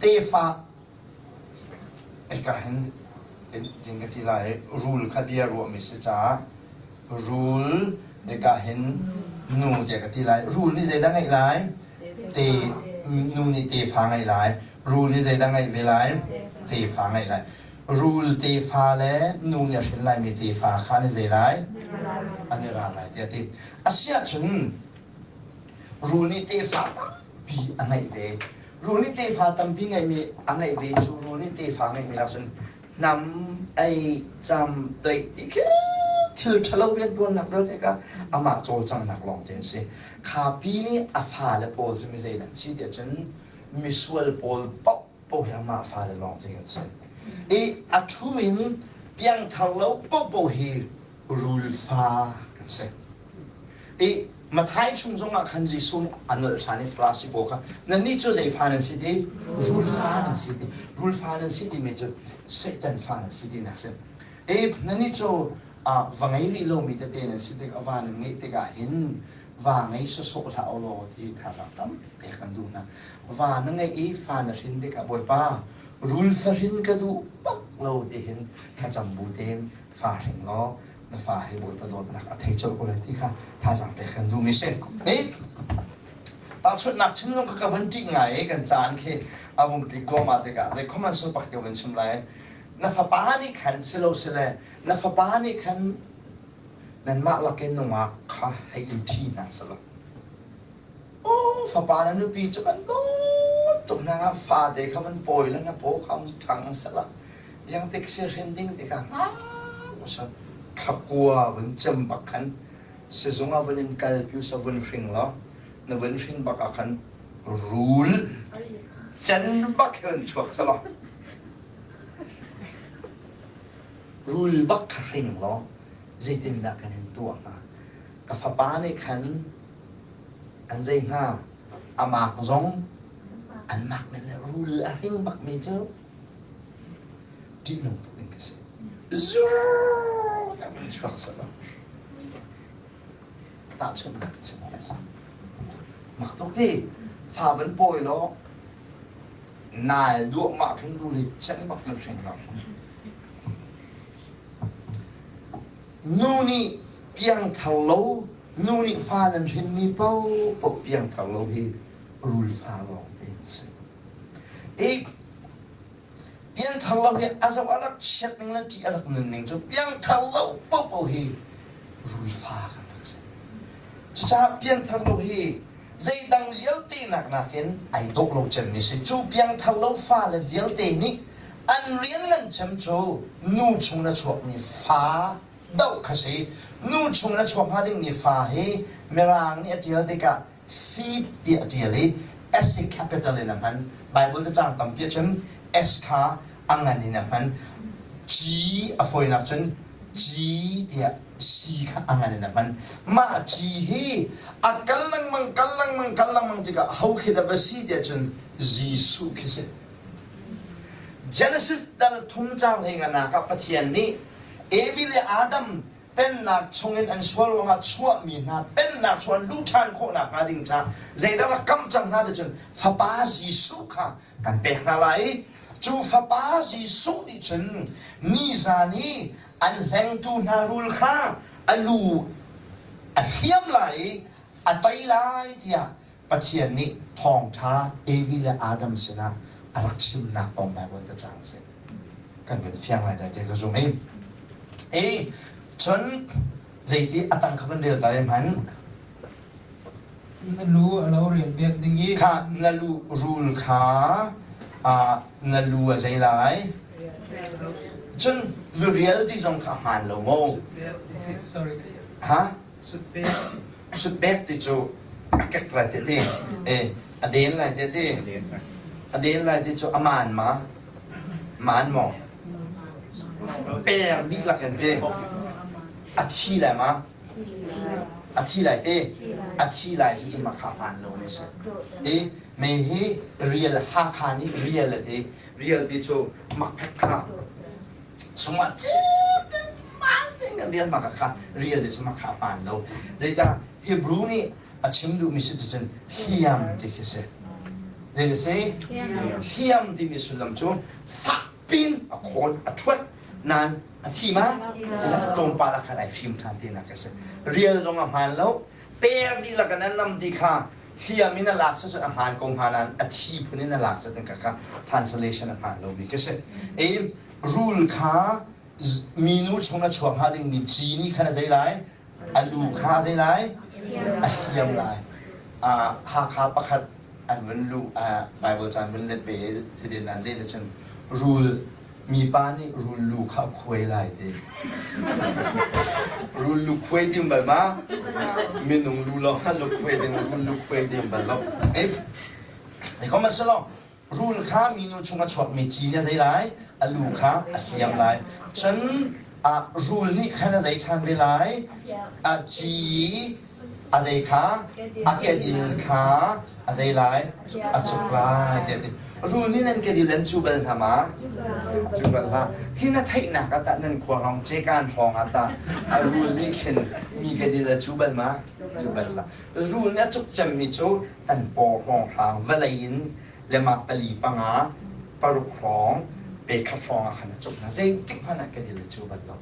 tefa ka hin jing ka ti lai rul kha bia ruahmi si caah rul ka hin nu tiah ka ti lai rul nih zeidah ngeih lai te nu nih tefa ngeih lai rul nih zeidah ngeih ve lai tefa ngeih lai Rul tefa le nu nih a hrin laimi tefa kha an i zei lai? An i ral lai tiah a ti. Asiahcun rul nih tefa tampi a ngeih ve. Rul nih tefa tampi ngeihmi a ngeih ve cu rul nih tefa ngeihmi lak cun hnam, ei, cam, toih ti khi thil ṭhalo rianṭuannak vialte kha amah cawlcanghnak lawng te an si. Khapi nih a fale pawl cu mi zeidah an si tiah cun misual pawl paoh paoh hi amah fale lawng te kan si. I a ṭhu in piangthar lo paohpaoh hi rul fa kan si. I Mathai chung zongah khan Jesuh nih a nolh ṭhan i Farasi pawl kha nannih cu zei fa nan si ti? Rul fa nan si ti. Rul fa nan si timi cu Satan fa nan si tinak si. I nannih cu va ngei rih lomi tete nan si tik a va nan ngeih tikah hin va ngei sawsawh hlah u law ti thazaang tampi pek kan duh hna. Va na ngeih i fa na hrin tikah Bawipa rul fahrin ka duh bak lo ti hin thlacam bu tein fa hring law na fa hi Bawipa dawtnak a thei colh ko lai ti kha thazaang pek kan duhmi si. Hi tahchunhnak chim zong kha ka van ṭih ngai i kan caan khi a vung tlik duahmah tikah zei khom an sul pak ti van chim lai. Na fapa nih khan silo sile na fapa nih khan nanmah lakin nungak kha hei in ṭhi hna selaw aw fapa le nupi cu kan dawt tuk hna nga fate kha van pawi le na paw kha um ṭhang sela yang tik si hrin ding tikah hngak usa thlakua vun cem bak khan sizung ah vun in kalpi usa vun hring law na vun hrin bak ah khan rul cen bak he vun chuak selaw Rul bak kha hring law zeitindah kan in tuah hnga? Ka fapa nih khan an zei hnga? A mak zong an mak men le rul a hring bakmi cu ṭihnung tuk ding ka si. Zur tiah an chuak selaw. Tahchunhnak ka chim a si. Mak tuk ti. Fa van pawi law nal duahmah khin rul hi cen bak nan hring lo. Nu nih piangthar lo, nu nih fa nan hrinmi paohpaoh piangthar lo hi rul fa lawng te an si. I piangthar lo hi a zoh a rak chiat ning le ṭih a rak nun ning cu piangthar lo paohpaoh hi rul fa kan rak si. Cucaah piangthar lo hi zeidang vialte nak nakin ai dawh lo cemmi si. Cu piangthar lo fale vialte nih an rian ngan cem cu nu chung na chuakmi fa doh kha si. Nu chung na chuak hnga dingmi fa hi Mirang nih a ṭial tikah seed tiah a ṭial i S capital in a hman. Bible cacang tampi ah cun S kha a ngan in a hman. G a fawinak cun G tiah C kha a ngan in a hman. Mah G hi a kal lengmang kal lengmang kal lengmang tikah ho khi dah va si tiah cun Jesuh khi si. Genesis dal thum caang hlei nganak ah Pathian nih Evi le Adam pennak chungin an sual ruangah chuahmi hna pennak chung an luh ṭhan khawh nakhnga ding caah zeidah rak kamh cang hna ti cun Fapa Jesuh kha kan pek hna lai i cu Fapa Jesuh nih cun nizan i an hlengtu hna rul kha a lu a hliam lai i a tei lai tiah Pathian nih thawngṭha Evi le Adam sinah a rak chimnak kong Baibal cacang a si. Kan vun fiang lai dai te ka zum i. E cun zeiti a tang kha van rel ta re hman. Na lu a lo rial bek ding i. Kha na lu rul kha na lu a zei lai. Cun lurial ti zong kha hmaan lo mo. Sorry. Ha? Sutpek ti cu a kek lai te ti. E, a den lai te ti. A den lai ti cu a maan ma? Maan maw? Per dihlak in ti. A thi lai ma? A thi lai te. A thi lai si cu ma kha hmaan lo ne si. E, me hi rial Hakha nih rial a ti. Rial ti cu makphek kha sungah tein kan rial ma kha rial i suma kha pan lo zeidah Hebrew nih a chim duhmi si cun hliam ti khi si zei si hliam timi sullam cu fak pin a khawn a ṭhuat nan a thi ma tlawmpal a khan ai hrim ṭhan ti nak a si rial zong a hmaan lo per dihlak in an nam ti kha hliam in a lak si cun a hmaan ko hnga nain a thi phun in a lak si ka kha translation a hmaan lomi ka si e rul kha minu chung a chuak hnga dingmi ci nih khan a zei lai a lu kha a zei lai a hliam lai Hakha pakhat an vun lu Bible caan vun let ve zidin an let cun rul mipa nih rul lu kha a khuai lai ti. Rul lu khuai ding bal ma? Minung lu lawng kha lu khuai ding, rul lu khuai ding bal lo. Ei, kom a si lo. Rul kha minu chung a chuakmi ci nih a zei lai? A lu kha a hliam lai. Cun rul nih khan a zei ṭhan ve lai? A ci a zei kha a kedil kha a zei lai a cuk lai tiah ti rul nih nan kedil an cu bal hna ma cu bal hlah hi na theihnak ah tah nan khua hrawng cekan hrawng ah tah a rul nih khin mi kedil a cu bal ma cu bal lah rul nih a cuk cemmi cu an paw hrawng hrang vawlei in lema pali panga paruk hrawng pe khat hrawng ah khan a cuk hna zeitik hmanh ah kedil a cu bal lo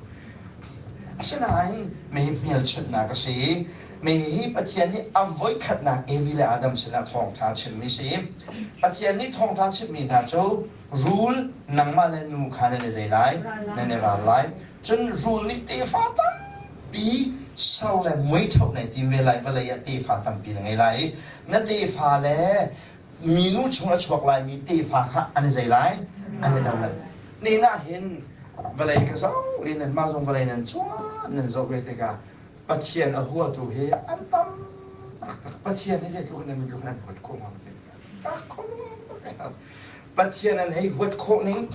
Asinain mei hmelchunhnak a si i mei hi Pathian nih a voikhatnak Evi le Adam sinah thawngṭha a chimmi a si. Pathian nih thawngṭha a chimhmi hna cu rul nangmah le nu kha nan i zei lai, nan i ral lai. Cun rul nih tefa tampi ser le muaiṭhoh nai tim ve lai, vawlei ah tefa tampi na ngei lai i na tefa le minu chung a chuak laimi tefa kha an i zei lai an i do lai ni na hin vawlei ka zoh i nanmah zong vawlei nan cuan nan zoh ve tikah Pathian a huatu hi an tam taktak Pathian hi zeitluk in nan tluk nan huat khawh hnga tak khawh Pathian an hei huat khawh ning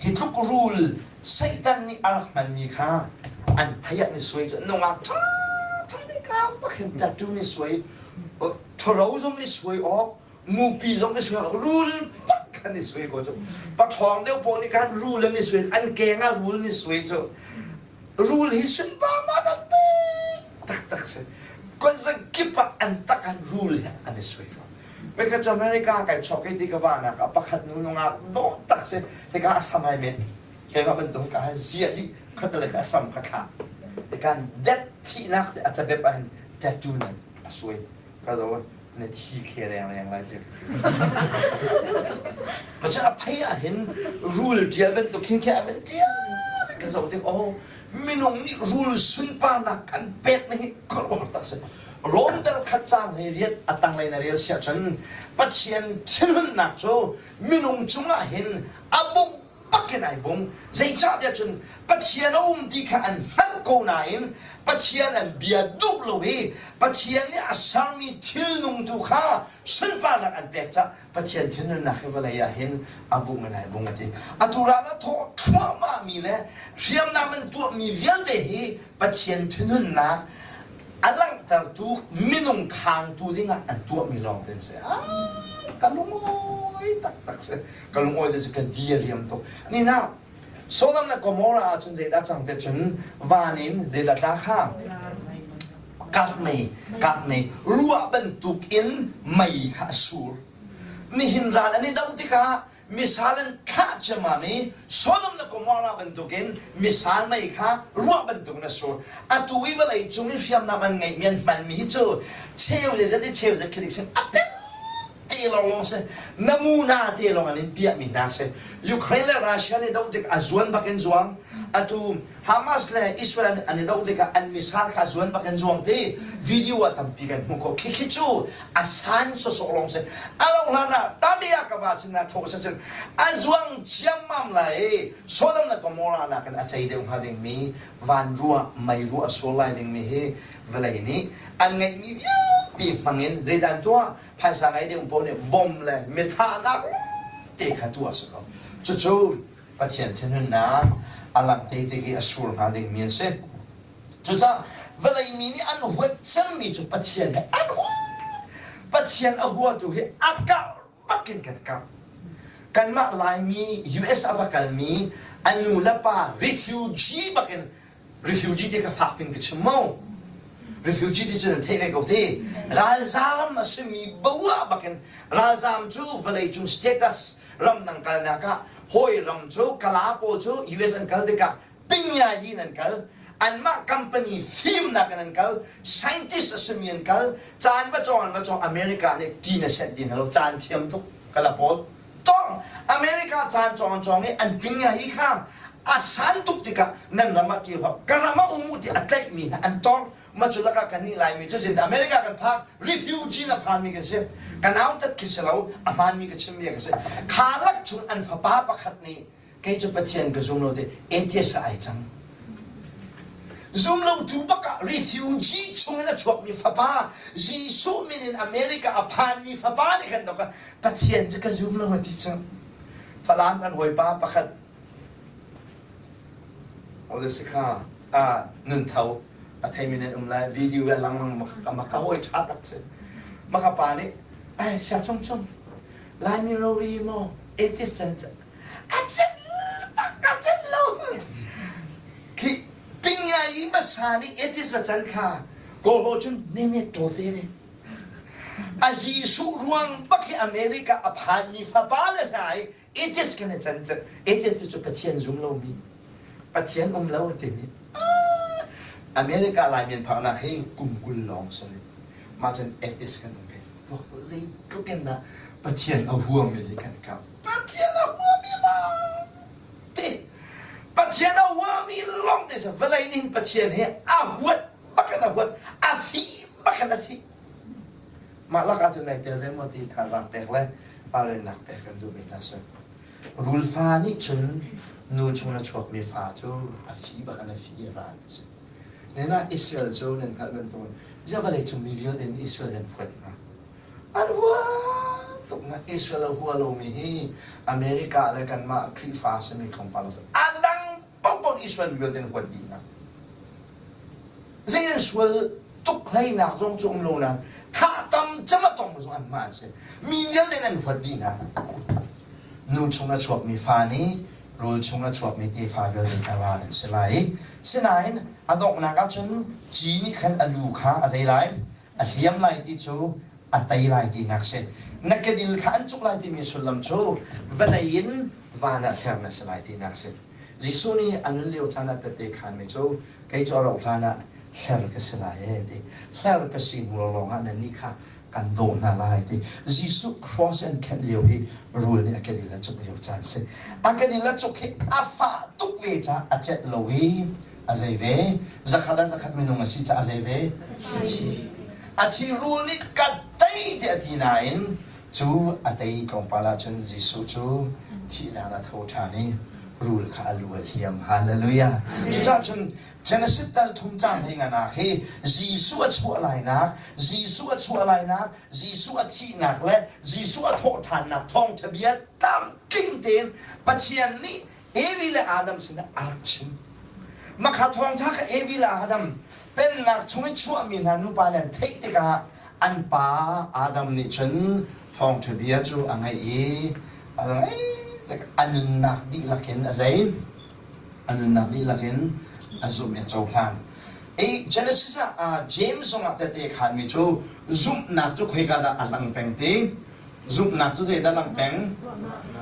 Hi tluk rul Satan nih a rak hmanmi kha an phei ah ni suai cu nungak ṭhaṭha nih ka pakhin tattoo ni suai ṭhuro zong ni suai awk mupi zong ni suai awk rul pak khan ni suai ko cu paṭhawng deuh pawl nih khan rul an ni suai an keng ah rul ni suai cu rul hi sunparnak an pek taktak si kip ah an tak an rul he an i suai ko Pakhat cu America kai chawk i ti ka vahnak ah pakhat nu nungak dawh tak si tikah a sam ai met keimah bantuk ka han ziah dih khatale ka sam ka thlah tikan death thihnak te a cabep ah hin tattoo nan a suai ka zo na thi khe reng reng lai ti Macun a phei ah hin rul tial bantuk khin khe a van tial ka zoh tik oh minung nih rul sunparnak kan pek na hi khuaruahhar tak si Rom dal khat caang hlei riat a tanglei na rel siah cun Pathian thinhunnak cu minung cungah hin a bungh. bakin ai bung. Zeicahtiah cun Pathian a um ti kha an hngalh ko nain Pathian an bia duh lo i Pathian nih a sermi thilnung tu kha sunparnak an pek caah Pathian thinhunnak hi vawlei ah hin a bung in ai bung a ti. Atu ral a thawh thluahmahmi le hriamnam an tuahmi vialte hi Pathian thinhunnak a langhtertu minung khangtu dingah an tuahmi lawng te an si. Ah, ka lungawi taktak si. Ka lungawi te cu ka di a riam tuk. Ni na Sodom le Gomorrah ah cun zeidah cang te cun van in zeidah tla kha? Kak mei, kak mei, ruah bantuk in mei kha a sur. Nihin ral an i doh tikah misal an thlah ciammam i Sodom le Gomorrah bantukin misal mei kha ruah bantukin a sur. Atu i vawlei cung i hriamnam an ngeihmi an hmanmi hi cu cheu zeizat i cheu zat khi dik sin a pel te lawnglawng si. Namuna te lawng an in piahmi hna si. Ukraine le Russia nih doh tik a zuan bak in zuang. Atu Hamas le Israel an i doh tikah an misal kha zuan bak in zuang ti video ah tampi kan hmuh khawh. Khikhi cu a san sawsawh lawng si. A lo hlan ah tabia ka va sin ah tho sa cun a zuang ciammam lai i Sodom le Gomorrah nakin a cei deuh hnga dingmi van ruah mei ruah a sur lai dingmi hi vawlei nih an ngeihmi vialte hmangin zeidah an tuah phaisa ngei deuh paoh nih bom le mithahnak te kha tuah a si ko. Cucu Pathian thinhunnak a langh te tik i a sur hnga dingmi an si. Cucaah vawlei mi nih an huat cemmi cu Pathian he an huat. Pathian a huatu hi a karh bakin kan karh. Kanmah Laimi US a va kalmi a nu le pa refugee bakin refugee ti kha fak pin ka chim mo. Refugee ti cu nan theih ve ko te. Ralzaam a simi boah bakin ralzaam cu vawleicung status ramdang kalnak ah hawi ram cu Kala pawl cu US an kal tikah pingya in an kal anmah company fimnak in an kal scientist a simi an kal caan va cawng an va cawng America nih ṭin a senh ti hna lo caan thiam tuk kala pawl tong America caan cawng an cawng i an pingya hi kha a san tuk tikah nan ram ah kir hlah ka ram ah um u ti a tlaihmi hna an tong Mah cu lakah kannih Laimi cu zin America kan phak refugee na phanmi kan si. Ka nautat khi si lo, a hmaanmi ka chimmi ka si. Kha lak chung an fapa pakhat nih kei cu Pathian ka zum lo ti atheist ah ai cang. Zum lo tu bak ah refugee chung in a chuakmi fapa Jesuh min in America a phanmi fapa nih khan dok Pathian cu ka zum lo a ti cu. Falam kan hawipa pakhat Ole si kha a nun tho a theimi nan um lai video ah langmang ma ka hawi ṭha tak si maka pa nih ai sia chung chung Laimi rori maw atheist can a cin bak a cin lo khi pingya i masa nih atheist va can kha kawl ho cun ne ne to te ne a Jesuh ruang bak hi America a phanmi fapa le hna i Atheist kan i can cu atheist cu Pathian zum lomi Pathian um lo a timi America Laimi an phaknak hi kum 20 lawng si mah cun atheist kan um ve tuak zeitluk in dah Pathian a huami hi kan kap Pathian a huami lawng te Pathian a huami lawng te vawlei ning Pathian hi a huat bakin a huat a fi bakin a fi Mah lakah cun nai tel ve maw ti thazaang pek le ralrinnak pek kan duhmi hna si. Rul fa nih cun nu chung na chuakmi fa cu a fi bak in a fi i ral an si. Nen ah Israel cu nan hngalh bantukin ziah vawlei cung mi vialte nih Israel an huat hnga? An hua tuk na Israel a hua lomi hi America le kanmah Khrihfa simi tlawmpal a dang paohpaoh nih Israel mi vialte an huat dih hna. Zei an sual tuk hleinak zong cu um lo nain thah tam cem a tong zong anmah an si. Mi vialte an huat dih hna. Nu chung a chuakmi fa nih rul chung a chuakmi tefa vialte kha ral an si lai i sinain a donghnak ah cun ci nih khan a lu kha a zei lai a hliam lai ti cu a tei lai tinak si. Na kedil kha an cuk lai timi sullam cu vawlei in van ah hler na si lai tinak si. Jesuh nih a nun lio caan ah tette khanmi cu kei cu a rauh hlan ah hler ka si lai ee ti. Hler ka si hnu lawng ah nannih kha kan dawh hna lai ti. Jesuh cross an khenh lio hi rul nih a kedil a cuk lio caan si. A kedil a cuk hi a fah tuk ve caah a celh lo i a zei ve. Zakhat ah zakhat minung a si caah a zei ve. A thi rul nih ka tei tiah a ti nain Cu a tei tlawmpal ahcun Jesuh cu thihnak in a tho ṭhan i. Rul kha a lu a hliam. Hallelujah. Cucaah cun Genesis dal thum cang hei nganak hi Jesuh a chuah lainak, Jesuh a chuah lainak, Jesuh a thihnak le Jesuh a thawhṭhannak thawngṭha bia tlamtling tein Pathian nih Evi le Adam sinah a rak chim. Makha thawngṭha kha Evi le Adam pennak chung i chuahmi hna nupa le an theih tikah an pa Adam nih cun thawngṭha bia cu a ngaih i a ngaih a nunnak dihlak in a zei a nunnak dihlak in a zumh i a cohlan. I Genesis ah James zongah tehte khanmi cu zumhnak cu khoika dah a lang peng ti? Zumhnak cu zeidah lang peng?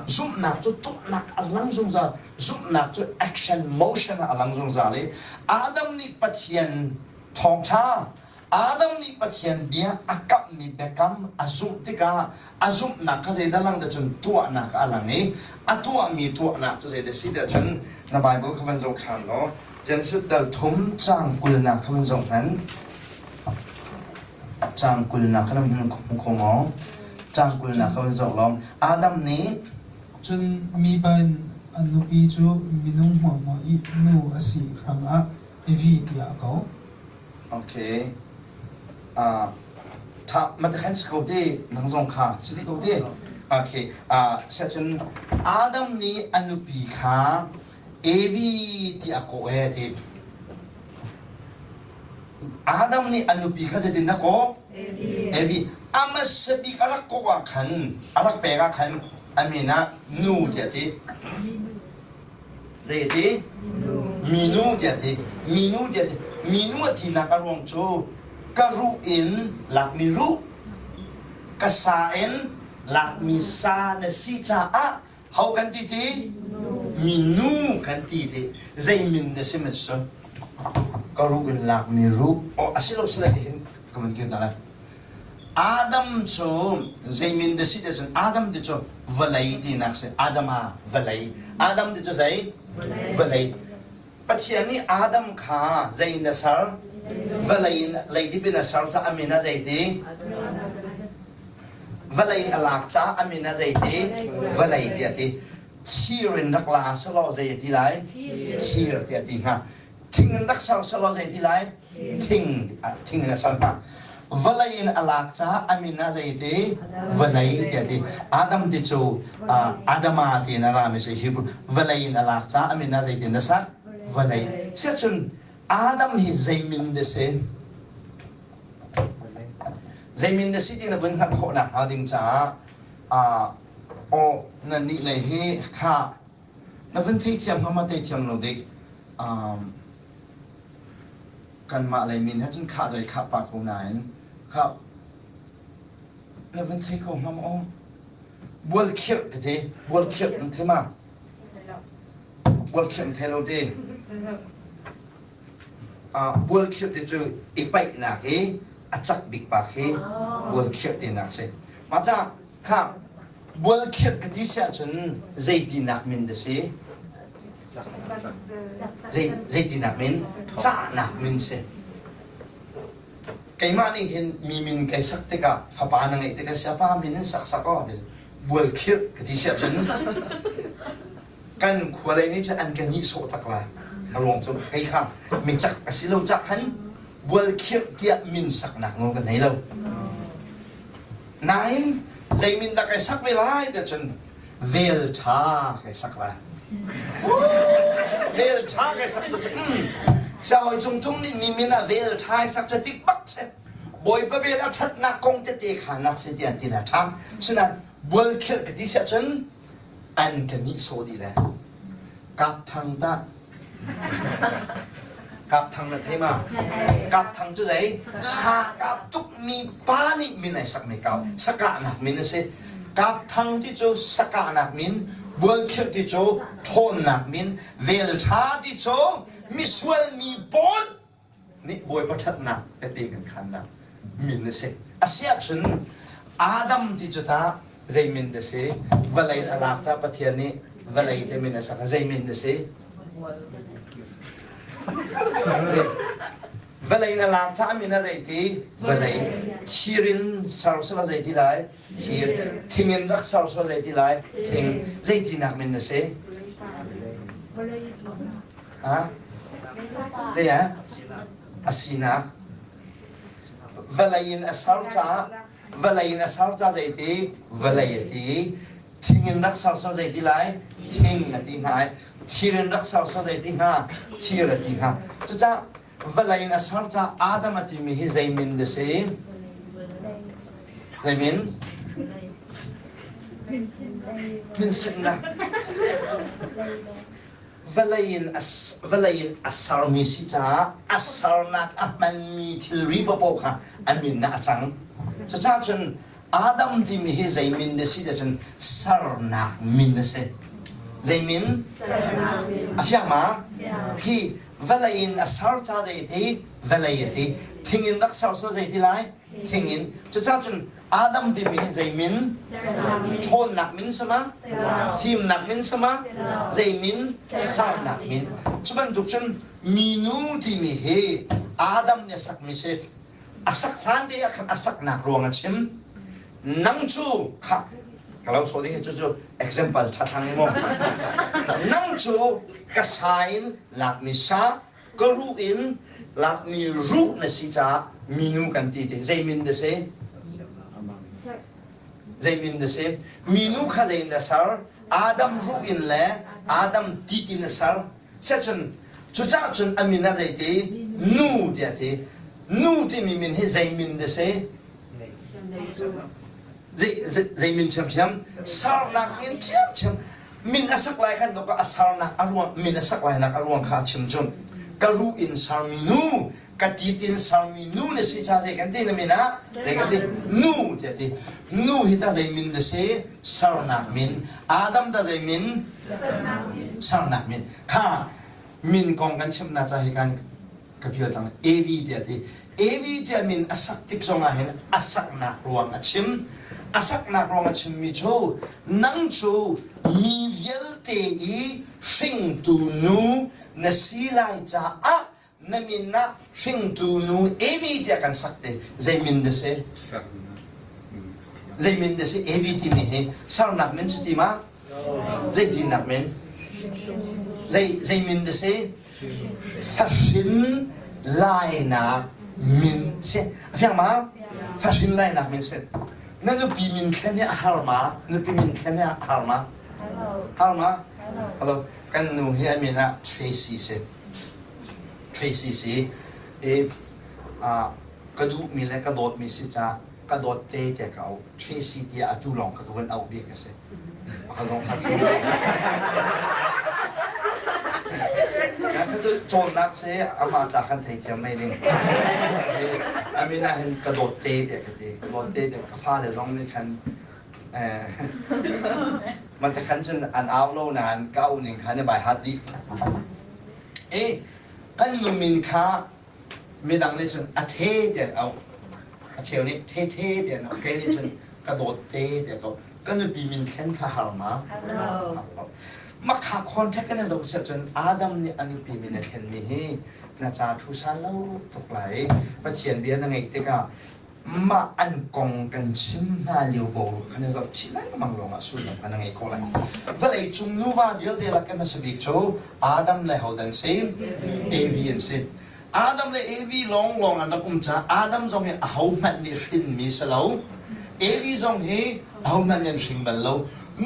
Zumhnak cu tuahnak a lang zungzal. Zumhnak cu action motion ah a lang zungzal i Adam nih Pathian thawngṭha Adam nih Pathian bia a kamhmi biakam a zumh tikah a zumhnak kha zeidah lang cun tuahnak a lang i a tuahmi tuahnak cu zeidah si tiah cun na Bible kha van zoh ṭhan law Genesis dal thum caang kulnak kha van zoh hmanh. Caang kulnak kha na hmu kho maw? Caang kulnak kha van zoh law Adam nih Cun mipa in an nupi cu minung hmuahhmuah i nu a si hrangah Evi tiah a kawh. Okay. Uh, tha matakhan si ko te nang zong kha si ti ko te. Okay. Uh, cun Adam nih a nupi kha Evi tiah a kawh he ti. Adam nih a nupi kha zeitin dah kawh? Evi. A hmasa bik a rak kawh ah khan, a rak pek ah khan a min ah nu tiah a ti. Zei a ti? Minu tiah a ti. Minu tiah a ti. Minu a tinak a ruang cu ka ruh in lakmi ruh, ka sa in lakmi sa na si caah ho kan ti ti? Minu kan ti ti. Zei min na si mit sun? Ka ruh in lakmi ruh. Oh, asilo sila hin ka van kir ta lai. Adam cu zei min dah si ti cun Adam ti cu vawlei tinak si. Adama vawlei. Adam ti cu zei? Vawlei. Pathian nih Adam kha zei in a ser? Vawlei in leidip in a ser caah a min ah zei ti? Vawlei a lak caah a min ah zei ti? Vawlei tiah a ti. Thir in rak la selaw zei a ti lai? Thir tiah a ti hnga. Thing in rak ser selaw zei ti lai? Thing thing in a ser hna. Vawlei in a lak caah a min ah zei ti? Vawlei tiah ti. Adam ti cu Adama ti in a rami si Hebrew. Vawlei in a lak caah a min ah zeitin na sak? Vawlei. Siahcun Adam hi zei min dah si? Zei min dah si ti na vun hngalh khawh nak hnga ding caah aw nan nih lei hi kha na vun theithiam hnga ma theithiam lo dik? Kanmah lei min he cun khah doi khah pah ko nain khah na van thei ko hnga maw? Bualkhirh ka ti. Bualkhirh nan thei ma? Bualkhirh nan thei lo ti. Uh, bualkhirh ti cu i paihnak hi a cak bik pa khi bualkhirh tinak si. Mah ca kha bualkhirh ka ti si ahcun zeitinak min dah si? Zei, zeitinak min? Cahnak min si. Keimah nih hin mi min kai sak tikah fapa na ngeih tikah siapa min in sak sak aw bualkhirh ka ti siah cun kan khua lei nih cun an ka nihsawh tak lai. A ruang cu kei kha mi cak a si lo cah khan bualkhirh tiah min saknak nawl ka nei lo. Nain zei min dah kai sak ve lai tiah cun vel ṭha kai sak lai. Vel ṭha kai sak tu cu sianghawi cung tung nih mi min ah vel ṭha i sak cu dik bak si. Bawipa vel a ṭhatnak kong tete kha nak si tiah ti la ṭha. Sinain bualkhirh ka ti siah cun an ka nihsawh dih le Kap Thang tah Kap Thang na thei ma? Kap Thang cu zei? Sa kap tukmi pa nih min ai sakmi kau sakahnak min a si. Kap Thang ti cu sakahnak min, Bualkhirh ti cu ṭhawnnak min, Velṭha ti cu misual mi pawl nih Bawipa ṭhatnak tete kan khannak min a si. A si ahcun Adam ti cu tah zei min dah si? Vawlei in a lak caah Pathian nih vawlei te min a sak. Zei min dah si? Vawlei in a lak caah min a zei ti? Vawlei. Thir in ser sila zei ti lai? Thir. Thing in rak ser sila zei ti lai? Thing. Zei tinak min na si? Ha? Zei ah? A sinak. Vawlei in a ser caah vawlei in a ser ca zeiti? Vawlei a ti. Thing in rak ser ser zeiti lai? Thing a ti hnga. Thir in rak ser ser zeiti hnga? Thir a ti hnga. Cucaah vawlei in a ser caah Adam a timi hi zei min dah si? Zei min? Min sinnak. Vawlei in a, vawlei in a sermi si caah a sernak a hmanmi thilri paohpaoh kha a min ah a cang. Cucaah cun Adam timi hi zei min dah si cun sernak min a si. Zei min? A fiang ma? Hi vawlei in a ser ca zei ti? Vawlei a ti. Thing in rak ser so zei ti lai? Thing in. Cucaah cun Adam timi hi zei min? Ṭhawnnak min sama? Fimnak min sama? Zei min? Sernak min. Cu bantuk cun minu timi hi Adam nih a sakmi si. A sak hlan te ah khan a saknak ruang a chim. Nang cu kha ka lo sawh ding cu cu example ṭha thlang i maw. Nang cu ka sa in lakmi sa, ka ruh in lakmi ruh na si caah minu kan ti ti. Zei min na si? Zei min na si? Minu kha zei in na ser? Adam ruh in le Adam tit in na ser. Siahcun cucaah cun a min ah zeiti nu tiah ti. Nu timi min hi zei min dah si? Zei, zei min ṭhiamṭhiam? Sarnak min ṭhiamṭhiam. Min a sak lai khan a sarnak a ruang min a sak lainak a ruang kha a chim cun ka ruh in sarmi nu ka tit in sarmi nu na si ca zei kan ti na min ah zei kan ti nu tiah ti nu hi ta zei min na si sarnak min Adam ta zei min sarnak min kha min kong kan chimnak ca hi kan ka pial cang Evi tiah ti Evi tiah min a sak tik zongah hin a saknak ruang a chim a saknak ruang a chimmi cu nang cu mi vialte i hringtu nu na si lai caah na min ah hringtu nu Evi tiah kan sak te zei min dah si zei min dah si Evi timi hi sarnak min si ti ma zei tinak min zei zei min dah si fahrin lainak min si a fiang ma fahrin lainak min si na nupi min thlen hi a har ma nupi min thlen hi a har ma har ma hello kan nu hi a min ah Tracy si Tracy si e ka duhmi le ka dawtmi si ca ka dawt te tiah ka auh Tracy tiah atu lawng ka ka vun auh bik a si Pakhat zong kha Kha cu cawnnak si amah tla khan theithiam mei ding. A min ah hin ka dawt te tiah ka ti. Ka dawt te tiah ka fale zong nih khan mate khan cun an au lo nain ka auh ning kha ni bai hat dih. E kan nu min kha midang nih cun a the tiah an auh. A cheu nih the the tiah an auh. Kei nih cun ka dawt te tiah ka auh. Ka nupi min thlen kha har ma? Har lo. Makha contact kan i zoh siah cun Adam nih a nupi min a thlenmi hi na ca thu sal lo tuk lai. Pathian bia na ngeih tikah mah an kong kan chim hna lio boruak kha na zoh chih lengmang lawngah sullam kha na ngei khawh lai. Vawlei cung nuva vialte lak i hmasa bik cu Adam le hodah an si? Evi an si. Adam le Evi lawnglawng an rak um caah Adam zong hi ahohmanh nih hrinmi si lo. Evi zong hi ahohmanh nih an hring bal lo.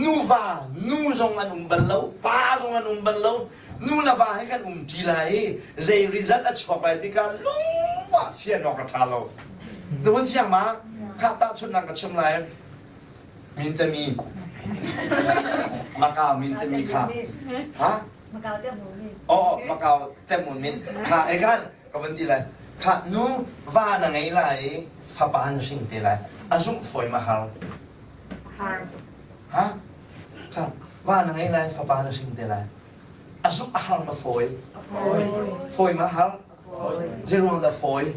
Nuva nu zong an um bal lo, pa zong an um bal lo. Nu le va he kan um ṭi lai i zei result a chuak lai tikah lungah fian awk a ṭha lo. Na hun fiang ma? Khah tahchunhnak ka chim lai. Mintami. Macau mintami kha. Ha? Macau temun min. Oh, Macau temun min. Kha e kan ka van ti lai. Kha nu va na ngei lai i fapa na hring te lai. A zumh fawi ma har? Har. Ha? Kha va na ngei lai fapa na hring te lai. A zumh a har ma fawi? Fawi ma har? Zei ruang dah fawi?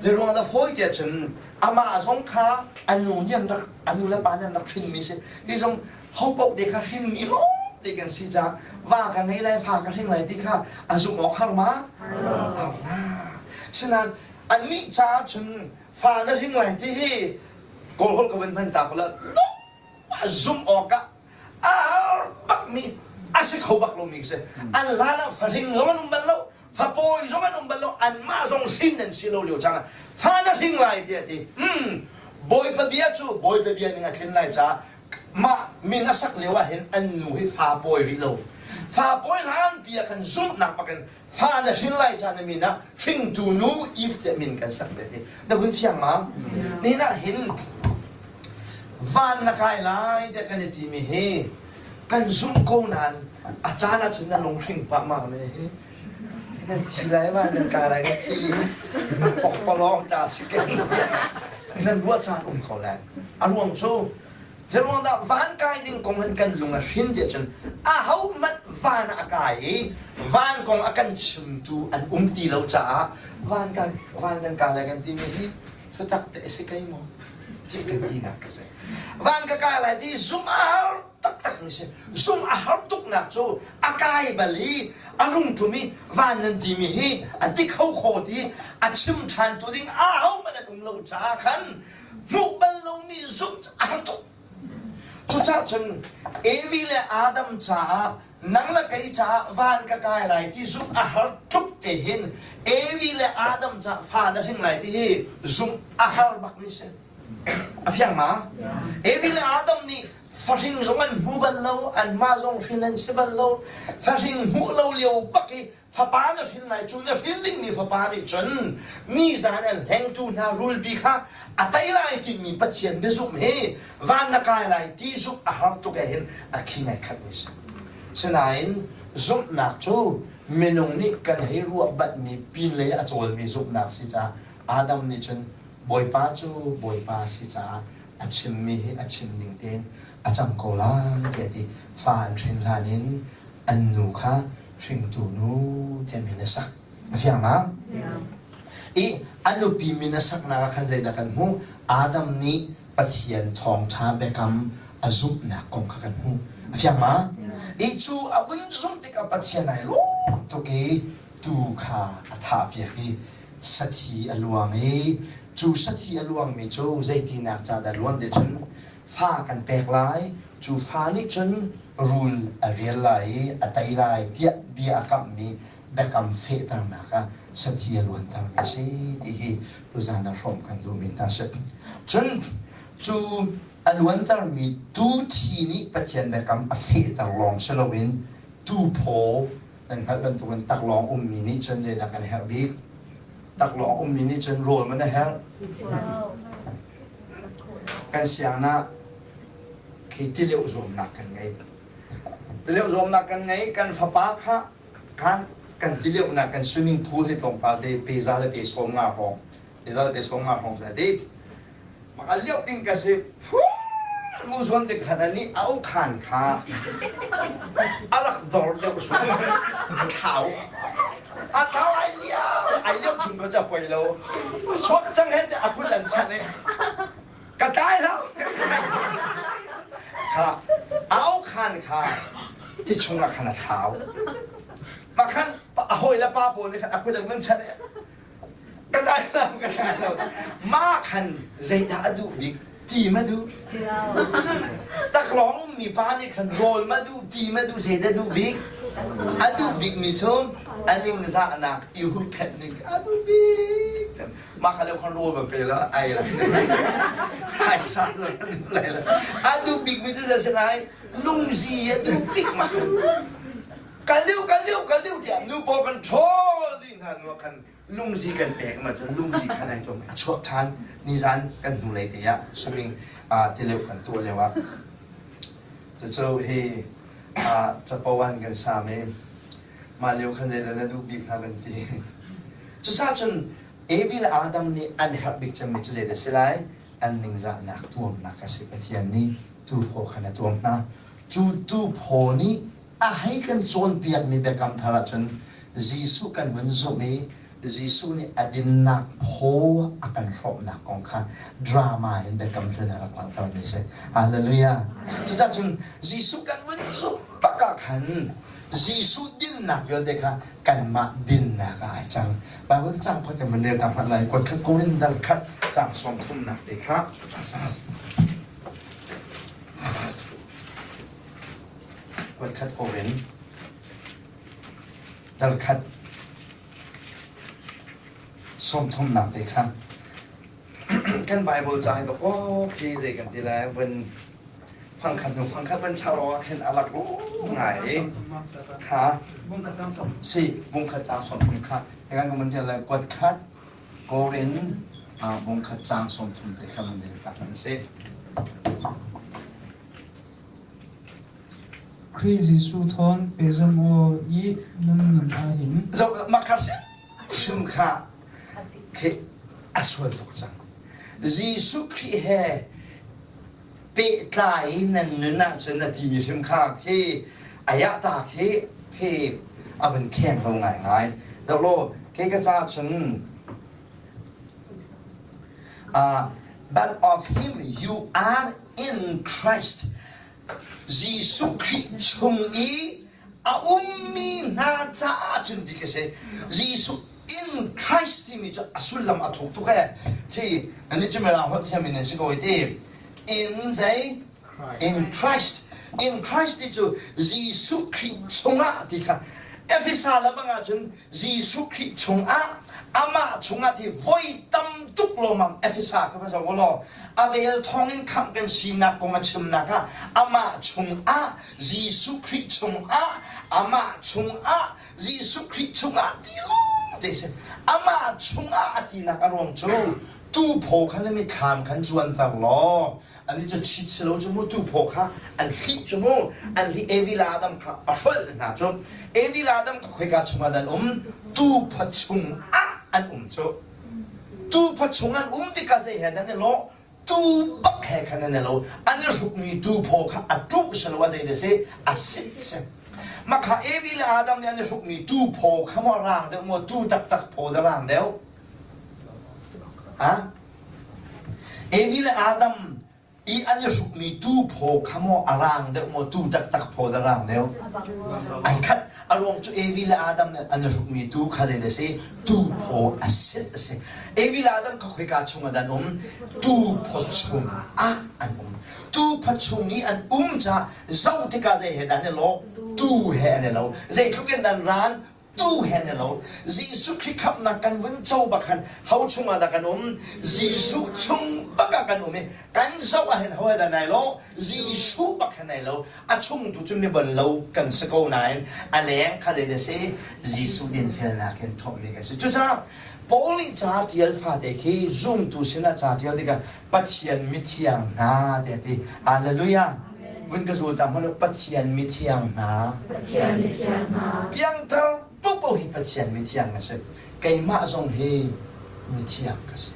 Zei ruang dah fawi tiah cun amah zong kha a nu nih an rak a nu le pa nih an rak hrinmi si. Hi zong ho paoh te kha hrinmi lawng te kan si caah va ka ngei lai fa ka hring lai ti kha a zumh awk har ma? Har la. Sinain annih caah cun fa na hring lai ti hi Kawlholh ka vun hman ta ko la lung zumh awkah a har bak. bakmi a si kho bak lomi si. An hlan ah fahring zong an um bal lo, fapawi zong an um bal lo, anmah zong hrin an si lo lio caan ah fa na hring lai tiah a ti. Hmm, Bawipa bia cu Bawipa bia ning a tlin lai caah mah min a sak lio ah hin an nu hi fa pawi rih lo. Fa pawi hlanpi ah khan zumhnak bak in fa na hrin lai caan na min ah hringtu nu Eve tiah min kan sak ve ti. Na vun fiang ma? Nihin ah hin van na kai lai tiah kan i timi hi kan zumh ko nain a caan ahcun na lunghring pah ma me hi nan thi lai ma nan kai lai nan thi pokpalawng ta si ke nan ruah caan um ko lai a ruang cu Zeiruang dah van kai ding kong hin kan lung a hrin tiah cun ahohmanh van ah a kai i van kong a kan chimtu an um ti lo caah van kan van kan kai lai kan timi hi thutak te a si kai maw ti kan tinak ka si. Van ka kai lai ti zumh a har taktak mi si. Zumh a har tuknak cu a kai bal i a lungṭum i van nan timi hi a ti kho kho ti a chim ṭhan tu ding ahohmanh an um lo caah khan hmuh bal lomi zumh cu a har tuk. Cucaah cun Evi le Adam caah nang le kei caah van ka kai lai ti zumh a har tluk te hin Evi le Adam caah fa na hring lai ti hi zumh a har bak mi si. A fiang ma? Evi le Adam nih fahring zong an hmu bal lo, anmah zong hrin an si bal lo. Fahring hmuh lo lio bak i Fapa na hrin lai cu na hrin dingmi fapa nih cun nizan an hlengtu hna rulpi kha a tei lai timi Pathian biazumh hi van na kai lai ti zumh a har tuk eh hin a khi ngai khat mi si. Sinain zumhnak cu minung nih kan hei ruah batmi pinlei a cawlmi zumhnak si caah Adam nih cun Bawipa cu Bawipa si caah a chimmi hi a chim ning tein a cang ko lai tiah ti fa an hrin hlan in an nu kha hringtu nu tiah min a sak. A fiang ma? I a nupi min a saknak ah khan zeidah kan hmuh? Adam nih Pathian thawngṭha biakam a zumhnak kong kha kan hmuh. A fiang ma? I cu a vun zumh tikah Pathian ai lawm tuk i tuu kha a thahpiak i sathi a luang i cu sathi a luangmi cu zeitinak ca dah luan ti cun fa kan pek lai cu fa nih cun rul a rial lai i a tei lai tiah bia a kamhmi biakam fehternak ah sathi a luantermi a si ti hi tuzan ah hrawm kan duhmi hna si. Cun cu a luantermi tuu thi nih Pathian biakam a fehter lawng si loin tuu phaw nan hngalh bantukin taklawng ummi nih cun zeidah kan herh bik? Taklawng ummi nih cun rawl man a herh. Kan siang ah khi tileuh zuamnak kan ngei. Tileuh zuamnak kan ngei, kan fapa kha kan kan tileuhnak kan swimming pool hi tlawmpal te peza le pe sawm nga hrawng peza le pe sawm nga hrawng sa ti maka liau ding ka si mu zuan te khan ani au khan kha a rak dor deuh su a thau a thau ai liau ai liau chung ko cha poi lo chuak chang hen te akut an chan e Ka tlai hlah. Kha au khan kha ti chungah khan a thlau. Mah khan a hawi le pa pawl nih khan a kut an vun chanh i ka tlai lo ka tlai lo. Mah khan zeidah a duh bik ti ma duh. Taklawng ummi pa nih khan rawl ma duh ti ma duh zeidah duh bik? A duh bikmi cu a ningzahnak i huhphenh ning a duh bik. Mah kha leo khan rawl va pe la ai la ai sa la duh lai la a duh bik mi cu si lai lungzi a duh bik ma khan kal deuh kal deuh kal deuh tiah nu pawl kan ṭhawl dih hna nu ah khan lungzi kan pek ma cun lungzi khan ai tom a chuak ṭhan nizan kan hnulei te ah swimming tileuh kan tuah lio ah cucu hi capo an kan sam i mah lio khan zeidah na duh bik hnga kan ti cucaah cun Evi le Adam nih an herh bik cemmi cu zeidah a si lai? An ningzahnak tuamnak a si. Pathian nih tuuphaw khan a tuam hna. Cu tuuphaw nih a hei kan cawnpiakmi biakam thar ahcun Jesuh kan vun zumh i Jesuh nih a dinnak phaw a kan hrawmhnak kong kha drama in biakam hlun a rak langhtermi a si. Hallelujah! Cucaah cun Jesuh kan vun zumh bak ah khan Jesuh dinnak vialte kha kanmah dinnak ah ai cang. Bible cang pakhat kan van rel ta hmanh lai. Kuat khat Korin dal khat cang sawm thumnak te kha. Kuat khat Korin dal khat sawmthumnak te kha kan Bible ca hi aw khi zei kan ti lai vun fangkhat hnu fangkhat van char awk ah khin a lak ngai i kha si bungkhat caang 30 kha kan kan mun lai kuat khat Korin bungkhat caang 30 te kha mun ta kan si. Khrih Jesuh thawn pezam aw i nan nun ahhin. Zoh makha hrim kha khi a sual tuk cang. Jesuh Khrih he pehtlai nan nun ahcun a timi hrim kha khi ayah ta khi khi a vun kheng lo ngaingai. Zoh law ke ka ca cun uh, but of him you are in Christ. Jesuh Khrih chung i a ummi hna caah cun ti ka si. Jesuh in Christ timi cu a sullam a thuk tuk ee. Hi ani cu mirang holh thiam in an si ko i ti. In zei? In Christ. In Christ ti cu Jesuh Khrih chungah ti kha Efesa lamang ah cun Jesuh Khrih chungah amah chungah ti voi tam tuk lawmam Efesa kha va zoh law a vel thawngin khamh kan sinak kong a chimnak ah amah chungah Jesuh Khrih chungah amah chungah Jesuh Khrih chungah ti lawng te si amah chungah a tinak a ruang cu tu phaw kha na mitthlam khan zuanter law Ani cu cheat si lo cu mu tu phaw kha an hlih cu mu an hlih Evi le Adam kha a hrolh hna cu Evi le Adam kha khoika chungah dah an um tu pha chung ah an um cu tu pha chung an um tikah zei he dan i lawh tu bak he khan an i lo an i hrukmi tu phaw kha a ṭuh si lo a zei da si a sit si makha Evi le Adam nih an i hrukmi tu phaw kha maw rang deuh maw tu taktak phaw dah rang deuh ah Evi le Adam i an i hrukmi tuu phaw kha maw a rang deuh maw tuu taktak phaw dah rang deuh? Ai khat. A ruang cu Evi le Adam nih an i hrukmi tuu kha zei dah si? Tuu phaw a sit a si. Evi le Adam kha khoika chung ah dah an um? Tuu phaw chung ah an um. Tuu phaw chung i an um caah zoh tikah zei he dah an i lawh? Tuu he an i lo. Zeitluk in dah an ran? Tu he an i lo. Jesuh Khrih khamhnak kan vun co bak khan ho chungah dah kan um? Jesuh chung bak ah kan um i kan zoh ah hin ho he dah nai lo? Jesuh bak he nai lo. A chung tu cu mi bon lo kan si ko nain a leng kha zei dah si? Jesuh dinfelnak in thawhmi kan si. Cucaah Paul nih ca ṭial fate khi zumtu sinah ca ṭial tikah Pathian mithiang hna tiah a ti. Hallelujah. Vun ka zul ta hmanh u Pathian mithiang hna. Pathian mithiang hna. Piangthar paohpaoh hi Pathian mithiang ka si. Keimah zong hi mithiang ka si.